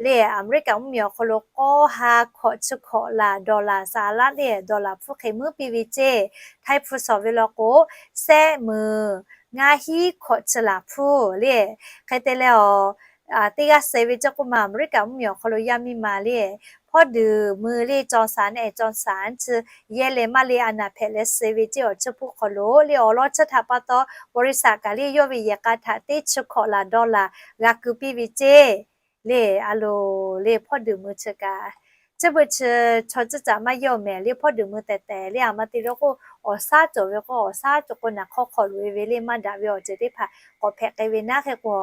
le, Aˍmeˍriˆkaꞈ mvuhˇmiˬ awˬ hk'aw lo k'awˇ ha hkawꞈ chi hkawꞈ laˬ dawˬ laˬ, saˍ laˆ le dawˬ laˬ hpfuhˇ hk'e muiˉ piˇ ve ceˇ. Htaiˇ hpu shawˍ ve law k'o, sehˆ meuˍ ngaˇ hiˉ hkawꞈ chi laˬ hpfuhˇ le. Hk'e te leh, awˬ teˇ g'aˇ suh ve ceˇ k'oˆ ma, Aˍmeˍriˆkaꞈ mvuhˇmiˬ awˬ hk'aw lo yaˇ miˇ ma le, hpawˇ duiˬ mui le, จอห์นสันแอนด์จอห์นสัน chi yehˇ leh maˇ le a naˍ hpehꞈ leh suh ve ceˇ. Awˬ chiˇ hpuˆ hk'aw lo le, awˬ lawn chi htaꞈ pa taw บริษัท kaꞈ le yawˇ ve yehˬ k'a htaꞈ teˇ chi hkawꞈ laˬ dawˇ laˬ g'a keu piˇ ve ceˇ le. A loˬ le, hpawˇ duiˬ mui chi kaꞈ chi beuꞈ chi chaw ciˇ caꞈ maˇ yehˇ-oˬ mehˍ le. Hpawˇ duiˬ mui tehˬ tehˬ le, aˬ ma te lo k'o, awˬ shaˉ cawˬ ve k'o, awˬ shaˉ cawˬ k'o naˬ hk'aw hk'aw loꞈ e ve le maˇ daꞈ ve awˬ ceuˬ teˇ hpaˍ k'awꞈ hpehꞈ k'ai ve naˉ hk'e k'o,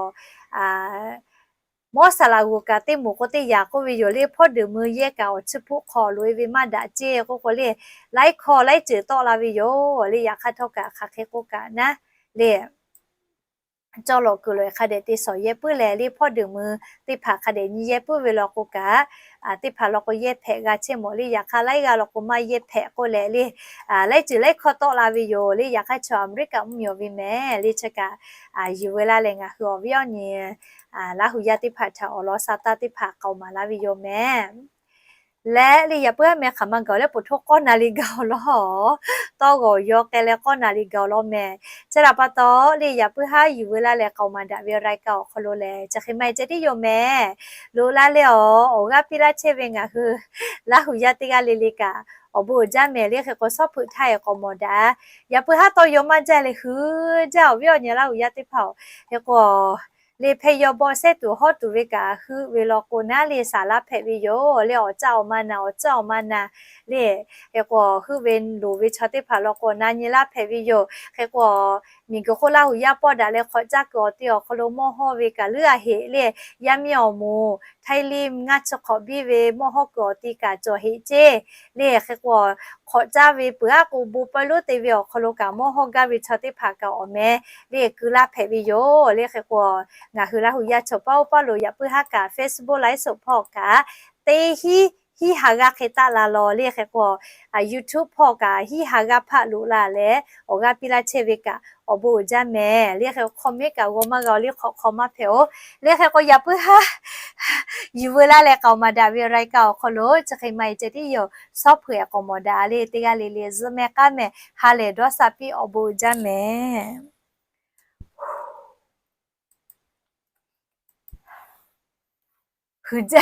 mawˇ saˍ laꞈ g'oˍ kaꞈ teˇ moˍ k'o teˇ yaꞈ k'oˆ ve yoˬ le. Hpawˇ deuˬ mui yehˇ kaꞈ awˬ chiˇ hpuˆ hk'aw loꞈ e ve maˇ daꞈ ceˇ k'oˆ k'o le, laiˉ hkawˇ laiˉ ceuˬ tawˆ la ve yoˬ le. Yaꞈ hk'aˇ htawˇ kaꞈ hk'aˬ hk'e k'oˆ kaꞈ naˉ le, cawˇ lawꞈ kuiˬ lawꞈ hk'a dehꞈ te shawˍ yehˇ puiˉ leh le, hpawˇ deuˬ mui teˇ hpaˍ hk'a dehꞈ nyi yehˇ puiˉ ve law k'o kaꞈ, teˇ hpaˍ law k'o yehˇ hpehꞈ g'a chehˇ mawˬ le. Yaꞈ hk'aˇ laiˉ g'aˇ law k'o maˇ yehˇ hpehꞈ k'oˆ leh le, laiˉ ceuˬ laiˉ hkawˇ tawˆ la ve yoˬ le. Yaꞈ hk'aˇ chaw America mvuhˇ miˬ awˬ ve mehˍ le chi kaꞈ, yuˬ ve laˇ leh ngaˬ hui awˬ viˉ awˬ nyi Laˇ huˍ yaˇ teˇ hpaˍ htaꞈ awˬ lawn sha taˇ teˇ hpaˍ k'aoˍ maˍ laˇ ve yoˬ mehˍ. Leh le yaꞈ puiˉ haˉ meh hk'aˬ ma gaˬ leh poˬ htoˇ k'awˇ na le gaˬ awˬ lawn, tawˇ g'awˬ yaw k'ai leh k'awˇ na le gaˬ awˬ lawn mehˍ. Chi htaꞈ pa taw le yaꞈ puiˉ haˉ yuˬ ve laˇ leh k'aoˍ maˍ daꞈ ve รายการ awˬ hk'aw lo lehˬ chi hk'e maˇ heˆ ceh tiˉ yoˬ mehˍ. Lo laˇ leh awˬ, awˬ g'aˇ piˇ laˇ chehˇ ve ngaˬ hui Laˇ huˍ yaˇ teˇ g'aˇ le le kaꞈ awˬ bon uiˍ jaˇ mehˍ le. Hk'e k'o shawˉ hpeuꞈ htaˇ e k'awꞈ mawˬ daꞈ. Yaꞈ puiˉ haˉ tawˇ yaw maˇ jaˇ leh hui jaˇ awˬ viˉ awˬ nyi Laˇ huˍ yaˇ teˇ hpaˍ-oˬ. Hk'e k'o le hpehˇ yaw bawˆ sehˉ tuˬ hawˉ tuˬ ve kaꞈ heuˆ ve law k'o naˉ le saˍ laˇ hpehꞈ ve yoˬ le. Awˬ caˇ awˬ ma na, awˬ caˇ awˬ ma na le. Hk'e k'o heuˆ ve loˍ ve chaw teˇ hpaˍ law k'o na nyi laˇ hpehꞈ ve yoˬ. Hk'e k'o miˬguiˬ hk'oˆ Laˇ huˍ yaˇ pawˆ daꞈ leh hk'awꞈ caˇ kuiˬ awˬ ti awˬ hk'aw lo mawˇ hawˇ ve kaꞈ leuˉ a heꞈ le. Yaˇ miˇ awˬ moˍ Htaiˇ liˇ ngaˇ chi hk'awꞈ biˇ ve mawˇ hawˇ kuiˬ awˬ ti kaꞈ cawˬ heꞈ ceˇ le. Hk'e k'o hk'awꞈ caˇ ve peuˬ aˉ k'o bon pawehˇ lonˉ te ve awˬ hk'aw lo kaꞈ mawˇ hawˇ gaˇ ve chaw teˇ hpaˍ kaꞈ awˬ meh le keu laˇ hpehꞈ ve yoˬ le. Hk'e k'o ngaˬ hui Laˇ huˍ yaˇ chaw paˉ oˇ paˉ lo yaꞈ puiˉ haˉ kaꞈ Facebook ไลฟ์สด hpawˇ kaꞈ teˇ hiˉ hiˉ ha g'aˇ hk'e taˆ la law le. Hk'e k'o YouTube hpawˇ kaꞈ hiˉ ha g'aˇ hpaˆ loꞈ la leh awˬ g'aˇ piˇ laˇ chehˇ ve kaꞈ awˬ bon uiˍ jaˇ mehˍ le. Hk'e comment kaꞈ g'aw maˇ g'a le hk'awꞈ hk'aw maˇ hpehꞈ-oˬ le. Hk'e k'o yaꞈ puiˉ haˉ yuˬ veu laˇ leh k'aoˍ maˍ daꞈ ve รายการ awˬ hk'aw lo chi hk'e maˇ heˆ ceh tiˉ yoˬ. Shawˉ hpeuꞈ k'awꞈ mawˬ daꞈ le teˇ g'aˇ le le zuhˆ mehˆ k'aˉ mehˍ. Ha lehˬ dawˇ sha piˇ awˬ bon uiˍ jaˇ mehˍ. Hui jaˇ